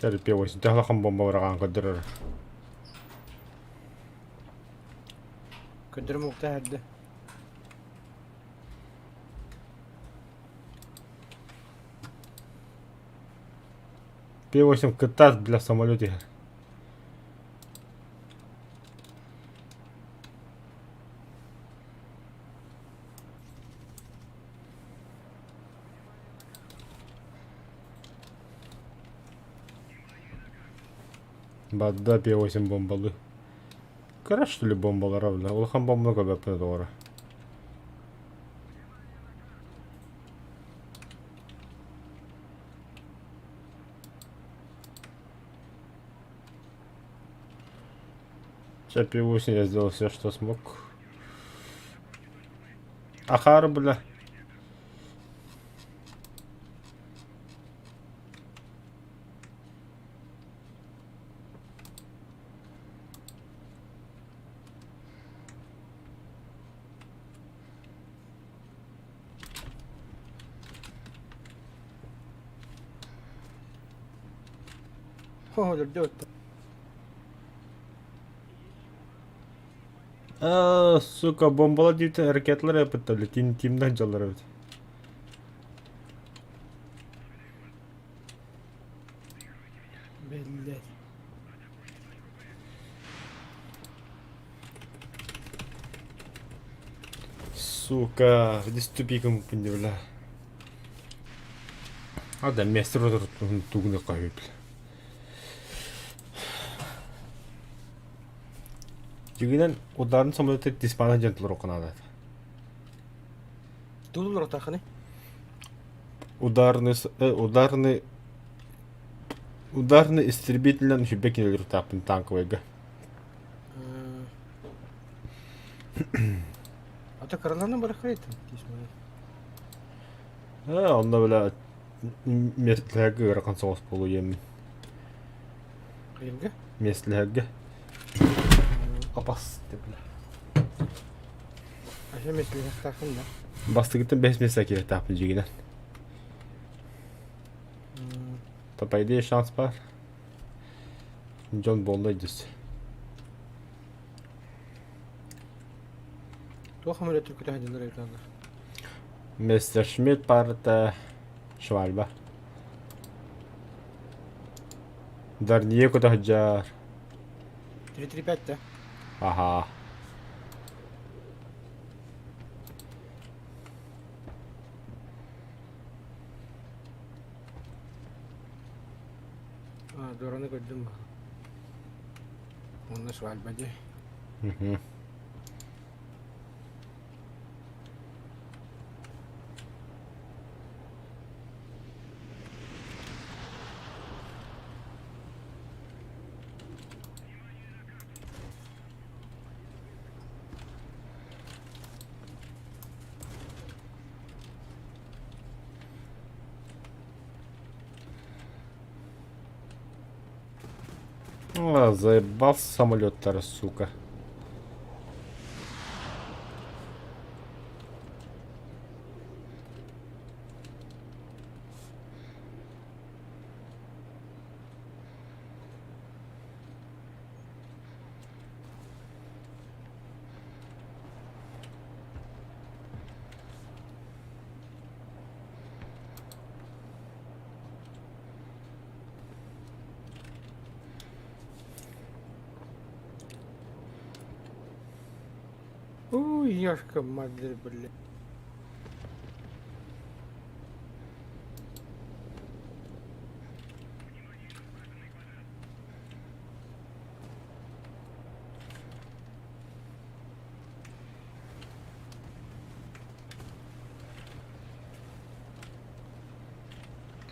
D: Сэр P8 төһөлөхон бомба быраҕан көрдөрөр.
F: Көрдөрүм уктаа эрдэ.
D: P8 кыттаат бля самолет иһэр. Бадда P8 бомбалыы. Кыра что ли бомбалара бля? Улахан бомба көбөппүнэ доҕоро. Сейчас P8 я сделал все, что смог. Ахар, бля.
F: Өлөрдө отто.
D: А, сука, бомбала диэбитин ракеталар эппиттэр, бля, тиим тиимнээх дьаллар эбит.
F: Блять.
D: Сука, диступиком бля. А да, место тугуна кайып. Дьиҥинэн, удаарын самолеты диспана диэн толоруохха наада.
F: Тулун ротаханы.
D: Ударный, ударный, ударный истребителинэн үһүбэ кинилэр утааппын танковайга.
F: Ата кыраланы барахрайтын тиисмэ.
D: Э, онно бля местлэһэргэ ыарахан соҕус буолуо диэммин.
F: Хайырга?
D: Местлэһэргэ. Апас деп бля.
F: Аша местлэһэхтаахын да.
D: Бастыгыттан бэс месте киирэтааппын дьигинэн. То по идее шанс бар. Дьон буолла дьис.
F: Туох эмэ түркүтэ сылдьаллар эбит
D: Мессершмитт парта Швальба. Дарнье кута сылдьар.
F: 3-3-5 да?
D: Аха.
F: А, Дораны көрдүм. Онно свадьба дии.
D: Мгм. А, заебал самолеттар, сука.
F: Ой, ёшка, матерь, блядь.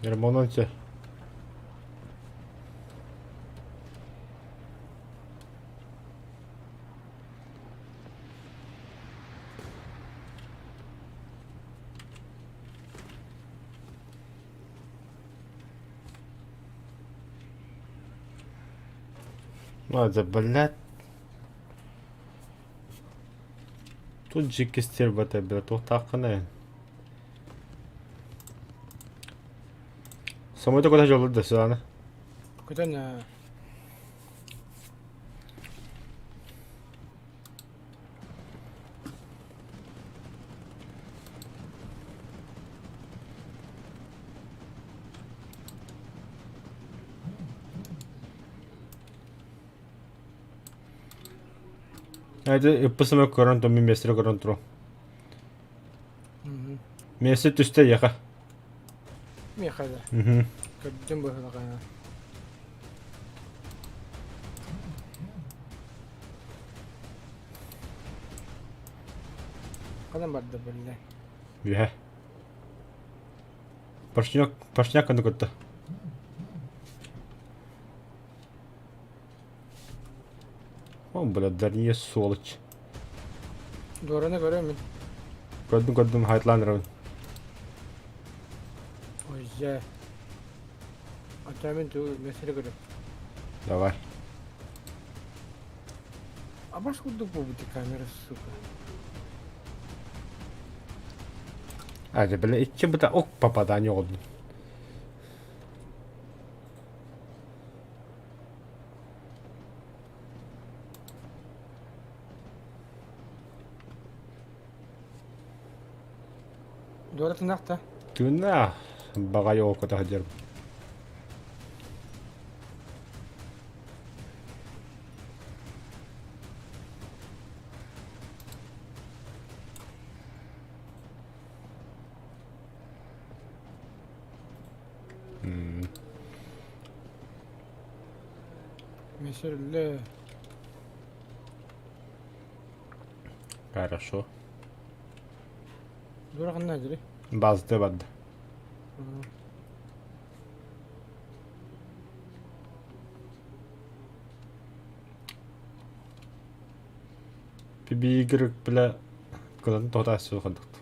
D: Ермононте. Ладно, блядь. Тут дьикти стерва бля, туохтааххына Самолета куда жолу да сюда.
F: Куда на...
D: Айды ыппысыма көрөн то мин местере көрөн туру. Месте түстэ яха.
F: Миэхэ да. Көрдүм быһылаҕа. Ханан барда биллэ.
D: Үһэ. Пашняк, пашняк аны кытта. О, бля, Дарья сволочь.
F: Дораны көрөмүн.
D: Көрдүм, көрдүм, хайтланырабын.
F: Ой, дьэ. Ата мин туу меселе көрөм.
D: Давай.
F: Абаш курдук буолбут камера, сука.
D: А, да, бля, иччи быта ок попадание oldu.
F: Дора тынахта.
D: Тына баҕайы окото сылдьарым.
F: Месерле.
D: Хорошо.
F: Дураҕын дьири.
D: Базды барды. Бибигир бля кылан тота суохадык.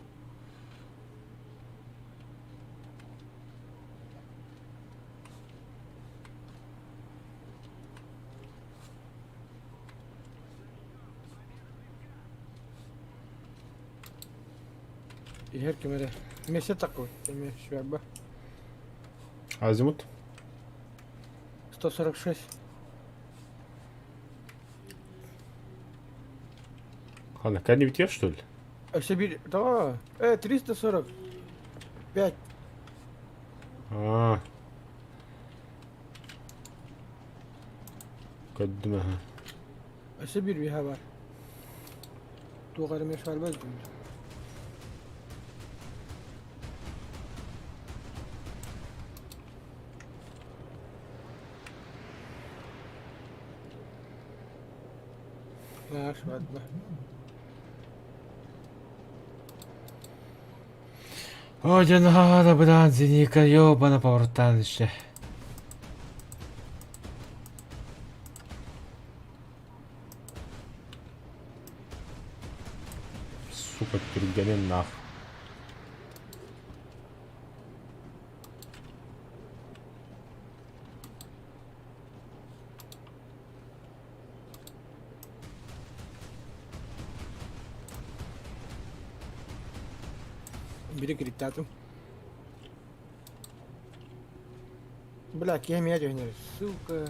F: Иһэр ким эрэ. Меся такой. Эме швяба.
D: Азимут.
F: 146.
D: Хана, кәне битер, что ли?
F: Өссө бир, да, 345.
D: Аа. Көрдүм аха.
F: Өссө бир биһа бар. Туох эрэ мешалбас дии. Наш ладно.
D: Ой, дьэ наһаа быдаан зеника ёбана повороттаан иште. Сука, түргэнин нах.
F: Бири кириттаатым. Бля, киһи эмиэ түһүнэр. Сука.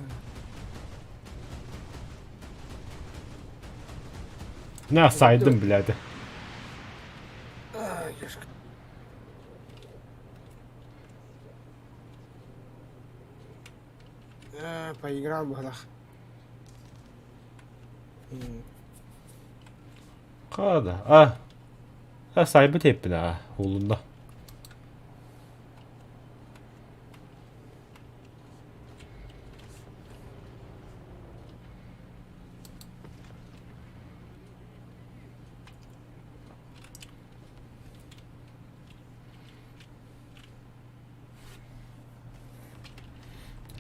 D: На, сайдым, блядь.
F: Ай, ешка. Поиграл быһылах.
D: Хада. А. А сайбы теппин а. Улунна.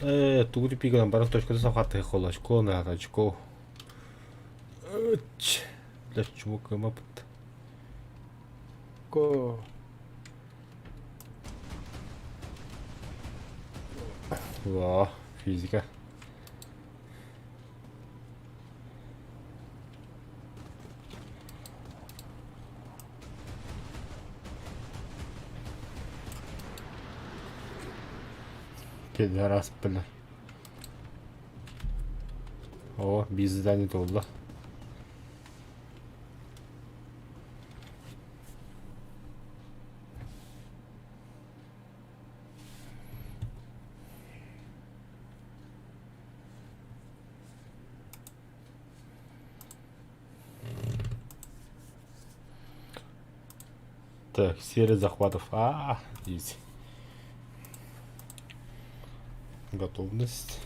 D: Э, тугу пиган баран точкада сахаты хол очко на очко. Ыч. Бля, чуму кымапыт.
F: Ко.
D: Ва, физика. Пидорас, бля. О, биздани туолла. Так, серия захватов. А, изи. Готовность.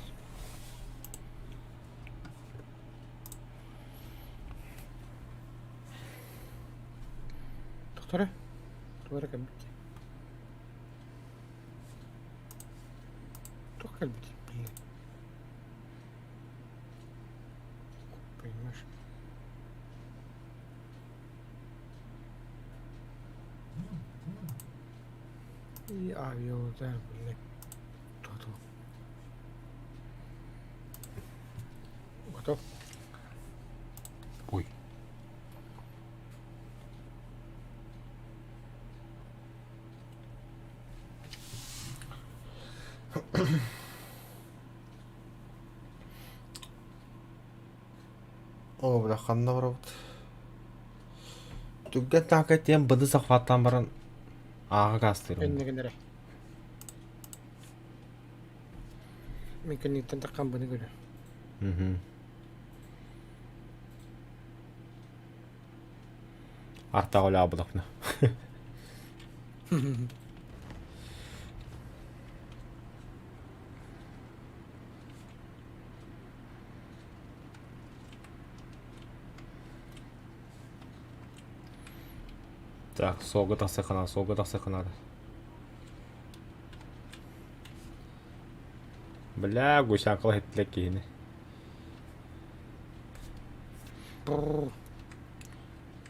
F: Доктора? Тугара кэлбит. Туох кэлбит, блин. Понимаешь? И авиаудар, блин. Кто Готов?
D: Ой. О, бля, ханна барабыт. Түгэн таакай тиэн быды захваттан баран ааҕа каастыырым.
F: Эннигин эрэ. Мин кэнниттэн таххан быны көрө.
D: Мгм. Артаҕа үлэҕэ Так, суолга тахсыахха наада, суолга тахсыахха наада. Бля, гусякала иһиттилэр киһини.
F: Бррр.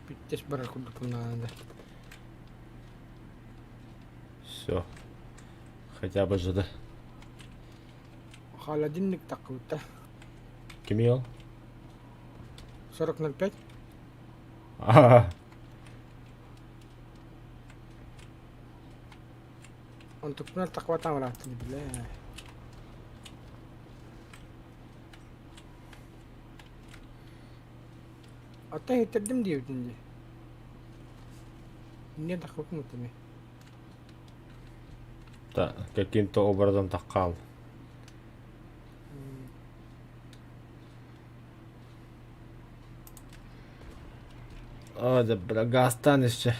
F: Бүттес барар курдук наада.
D: Все. Хотя бы жды.
F: Холодильник такой-то.
D: Кими ол?
F: 40.05.
D: А,
F: Онтукпунар тахватан ырааттын бля. Оттон иһиттэрдим диэбитин дии. Инньэ тахпыккын ытымый.
D: Да, каким-то образом таккал. О, да, бля, газтан еще.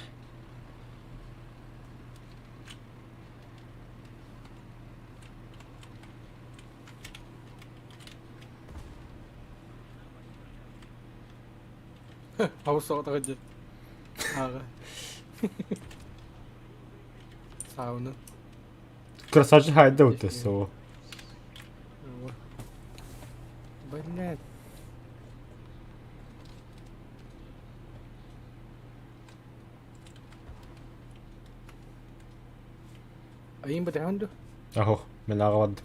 F: Абыс соҕотох дьэ. Ааҕа. Сауна.
D: Красавчик хайда вот СО.
F: Блядь. Айым бытахан ду?
D: Ахох, мен аҕабадым.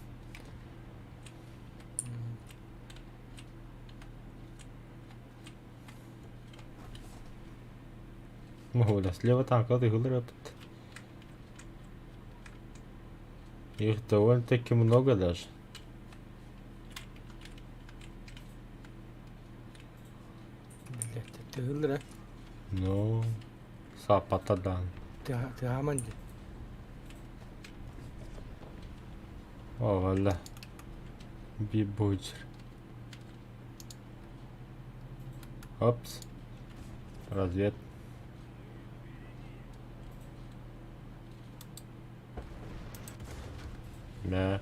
D: Бля, слева танка тыгылыр опыт. Их довольно-таки много даже.
F: Блядь, тыгылыр а?
D: Ну, сапатадан.
F: Тыһааман дии.
D: О, валла. Бибучер. Опс. Развед. Мә.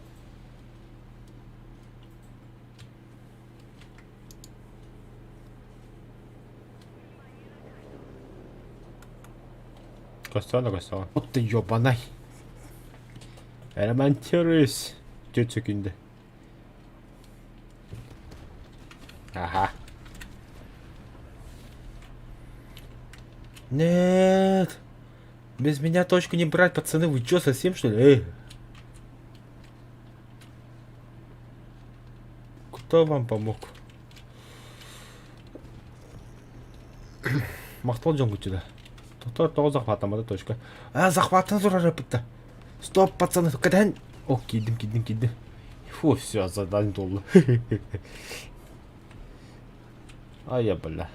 D: Костяна, костяна. Вот ты ёбаный. Ремонтируюсь. Тетя секунды. Ага. Нет. Без меня точку не брать, пацаны. Вы чё, совсем что ли? Эй. Кто вам помог? Махтал дьон сюда. Тоқтор тоҕо захватамада точка. А, захватан турар эпитта. Стоп, пацаны, кэтэһэн. О, киирдим, киирдим, киирдим. Фу, все, задание толлу. А я, бля.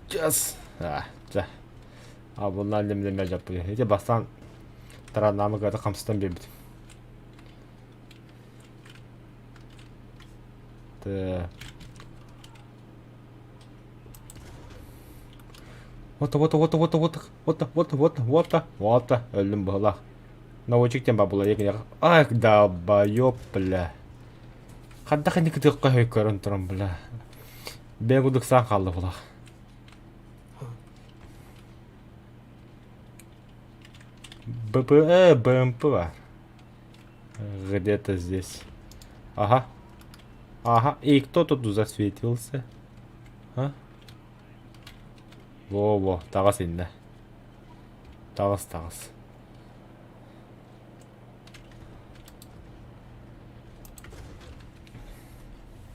D: Сейчас. А, чэ. А bunlar лемлеме жаппы. Ити бастан тараннаамы кыата хамсытан биэрбит. Так. Вот, вот, вот, вот, вот, вот, вот, вот, вот, вот, өллүм быһылаах. Наводчик диэн бабыла Ах, долбоёб, бля. Хайдах инник ытыахха өй көрөн туран, бля. Бэйэҥ курдук саан хаалла булах. БПЭ, БМП бар. Где-то здесь. Ага. Ага. И кто тут засветился? А? Во-во, таҕыс иннэ. Таҕыс, таҕыс.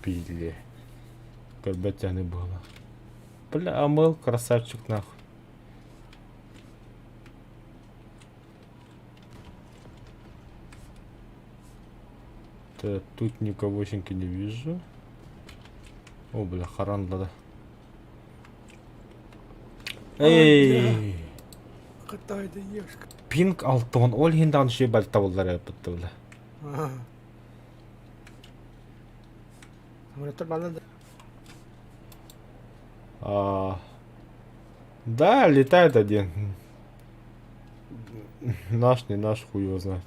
D: Пили. Көрбөт дьаны буола. Бля, Амыл красавчик нахуй. Так, тут никогосеньки не вижу. О, бля, харан да. Эй!
F: Кытайда ешка.
D: Пинг алтон, ол иһин даҕаны үчүгэй балта буоллар эппит бля.
F: Самолеттар баллар да.
D: А, да, летает один. Наш, не наш, хуй его знает.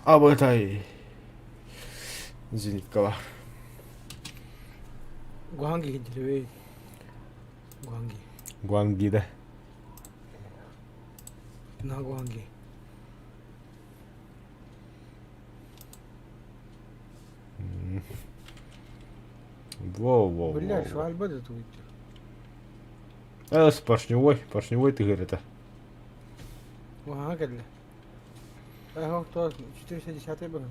D: Абытай. Зениткалар.
F: Гуанги киһи Гуанги.
D: Гуанги да.
F: На Гуанги.
D: Во-во.
F: Бля, швальба да тут.
D: Э, с поршневой, поршневой ты говорит это.
F: Ага, кэллэ. Э, кто 410 был.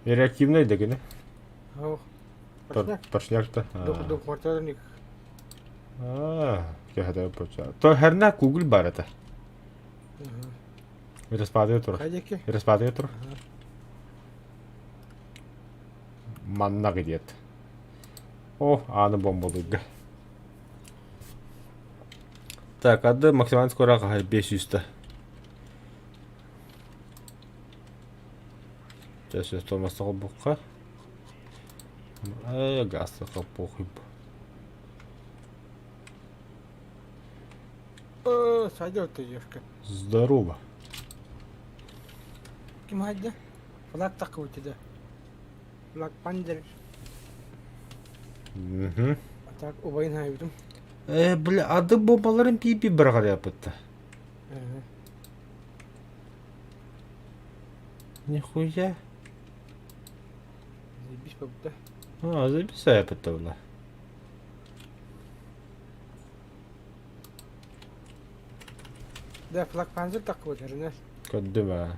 D: Реактивный да гене?
F: Ох. Поршняк.
D: Поршняк-то.
F: Двухмоторник.
D: А, кэһэтэ поршняк. То херна кугул бар это. Распадыа тур.
F: Хайдеки.
D: Распадыа тур. Манна гидет. О, аны бомбалыга. Так, ады максимально скоро 500. Сейчас тормоза букка. Э, газ похуй.
F: Сойдет ты, девушка.
D: Здорово.
F: Ким хайда? Флаг такой у тебя. Флаг пандер.
D: Угу.
F: А так, убайын хайбытым.
D: Э, бля, ады бомбаларын пипи бырағар япытты. Нихуя.
F: Заебись побыта.
D: А, заебись япытты, бля.
F: Да, флаг панзер такой, ренес.
D: Көрдүм ээ.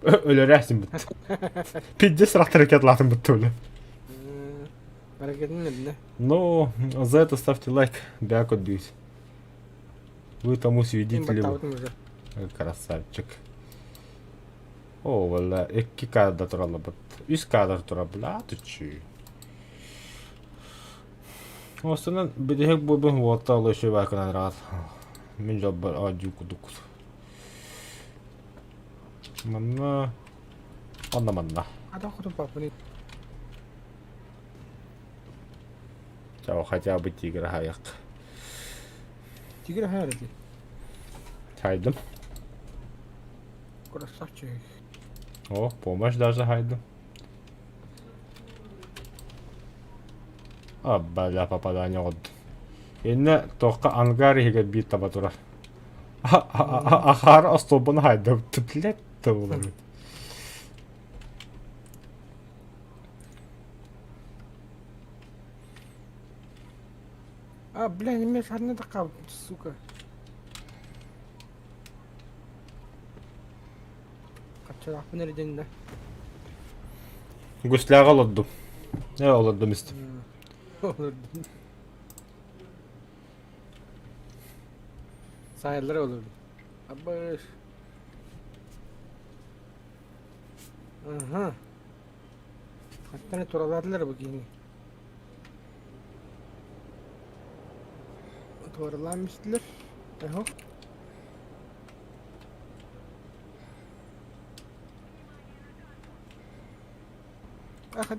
D: Өлөрөөсүн бут. Пиздец ракетлатын бутты бля.
F: Ракетин да.
D: Ну, за это ставьте лайк, бяк отбьюсь. Вы тому свидетели. Красавчик. О, вала, икки кадр туралла бут. Үс кадр тура, бля, ты че. Остынан бүтэһик буйбун уолта олушу бакынан рад. Мин жоббар аадьуу кудук. Манна онно манна.
F: Ата хоту папаны.
D: Чао, хотя бы тигр хаяк.
F: Тигр хайар ди.
D: Хайдым.
F: Красавчик.
D: О, помощь даже хайдым. А, бля, попадание от. Инне тоққа ангар иһигэр биир таба турар. Ахаар остуолбаны хайда блядь буолар.
F: А, бля, не мне шарны такая, сука. Хачалаахпын эрэ да.
D: Гусляга олордум. Э, олордум истим.
F: Олордум. Саайаллара олордум. Абыш. Аха. Хаттан туралаатылар бу киһини. Туоралаан истилэр. Эхо. Ах,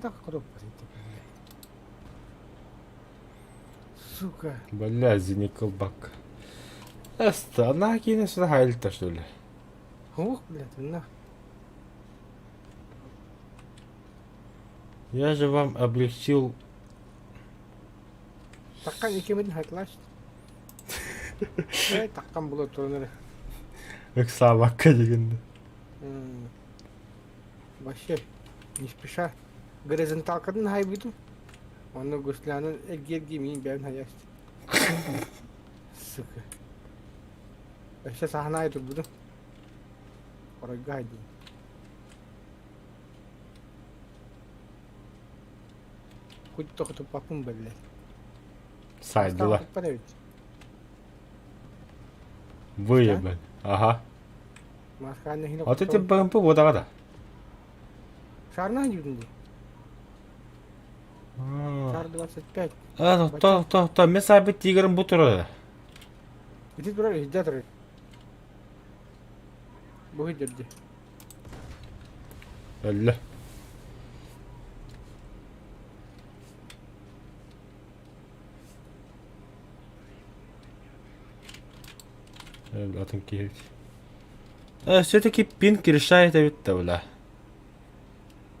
F: Сука.
D: Бля, зениколбак. Эста, она кине сюда хайльта, что ли?
F: Ух, блядь, на.
D: Я же вам облегчил...
F: Таккан икемин хайтлаш. Эй, таккан була турнир.
D: Ыксаабакка дегенде.
F: Вообще, не спеша. Горизонталкатын хайбытым. Онно гуслянын эргиэрги миин бэйэм хайаст. Сука. Өссө саһанаай турбутум. Оройго хайдым. Хоть только тупакун, блядь.
D: Сайдыла. Выебан. Ага. Вот эти БМП вот да.
F: Шарна дии. Шар 25.
D: А, то, то, то, мен сабит тигрым бу турар.
F: Ити турар, иһдэ турар. Бу иһдэрди.
D: Өллө. Атын киһи. Все-таки пинг решает эбит да бля.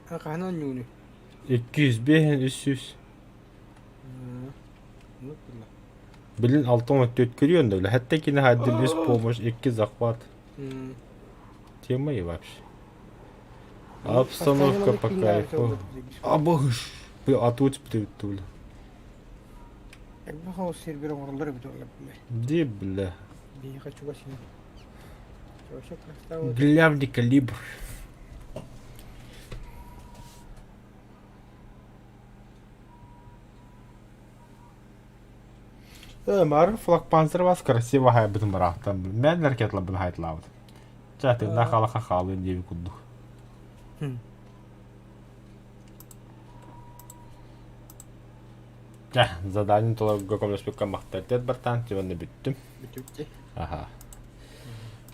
F: Хаһан оонньууну?
D: 205 300.
F: Ну, бля.
D: Билин 64 көрүөн да бля. Хәтта кини хаддин үс помощь, 2 захват. Тема и вообще. Обстановка по кайфу. А боже. Бля, атут бля.
F: Элбэх ол сервер оҥороллор эбит олор бля.
D: Ди, бля.
F: Биһиэхэ чугас ини. Вообще красава.
D: Главный калибр. Э, мары флаг панцер вас красиво хайбытын барахтан. Мен ракетлабын хайтлабыт. Чатында халаха халын диэби курдук. Чэ, задание толорго көмөлөспүккэ махтал бартаан тибэнэ бүттүм.
F: Бүтүптэ.
D: Аха.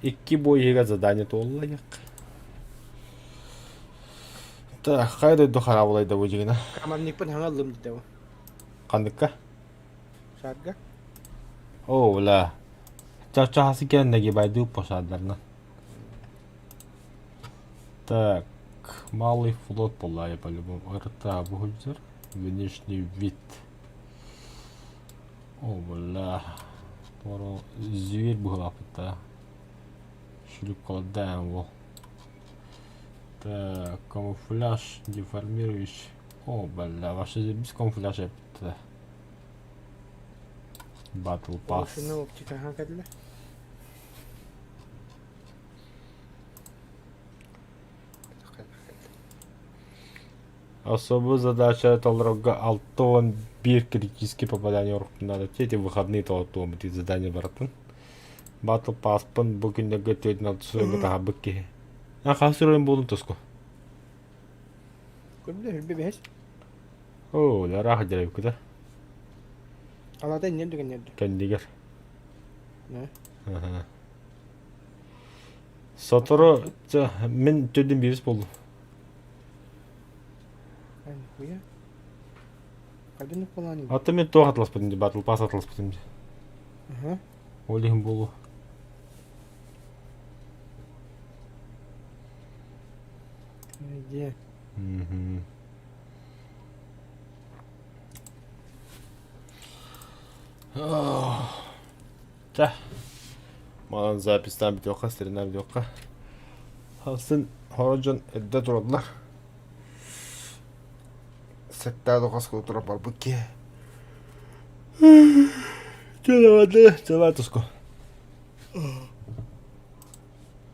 D: Икки бой иһигэр задание туоллайык. Так, хайа дойду хараабылайда бу дьигинэ?
F: Командникпын хаҥа ыллым дии даа.
D: Ханныкка?
F: Шарга.
D: Оо, бля. Чачаһасы кэлэн нагибайдыы пошадарна. Так, малый флот буолла по-любому. РТА буһуйдар. Внешний вид. О, бля. Торо зверь быһылааппыт Шүлүк колодаем вол. Так, камуфляж деформирующий. О, бля, вообще без камуфляжа эппит. Battle Pass.
F: Шуну оптикаҕа кэллэ.
D: Особую задача толорорго 61 критический попадание оруктун надо. Эти выходные толоттуом ити задание баратын. Battle Passпын бу күннэргэ түөтүн алтысыга таһарбыт киһи. А хас уровень буолун тоску?
F: Көрбүтэ хүрбэ бэһэс.
D: Оо, лараах дьарайбыкыта.
F: Алата иннен түгэннэрдэ.
D: Кэннигэр. Сотору мин төрдүн биирис буоллум. Аты мен туох атыласпытым дии, батыл пас атыласпытым дии. Ол иһин буолуо.
F: Где?
D: Чэ, манан записьтаан бүтүөххэ, сиринэн бүтүөххэ. Хасын хоро дьон эрдэ тураллар. Сэттээх дохос турар барбыт киһи. Чэ, давай, чэ, туску.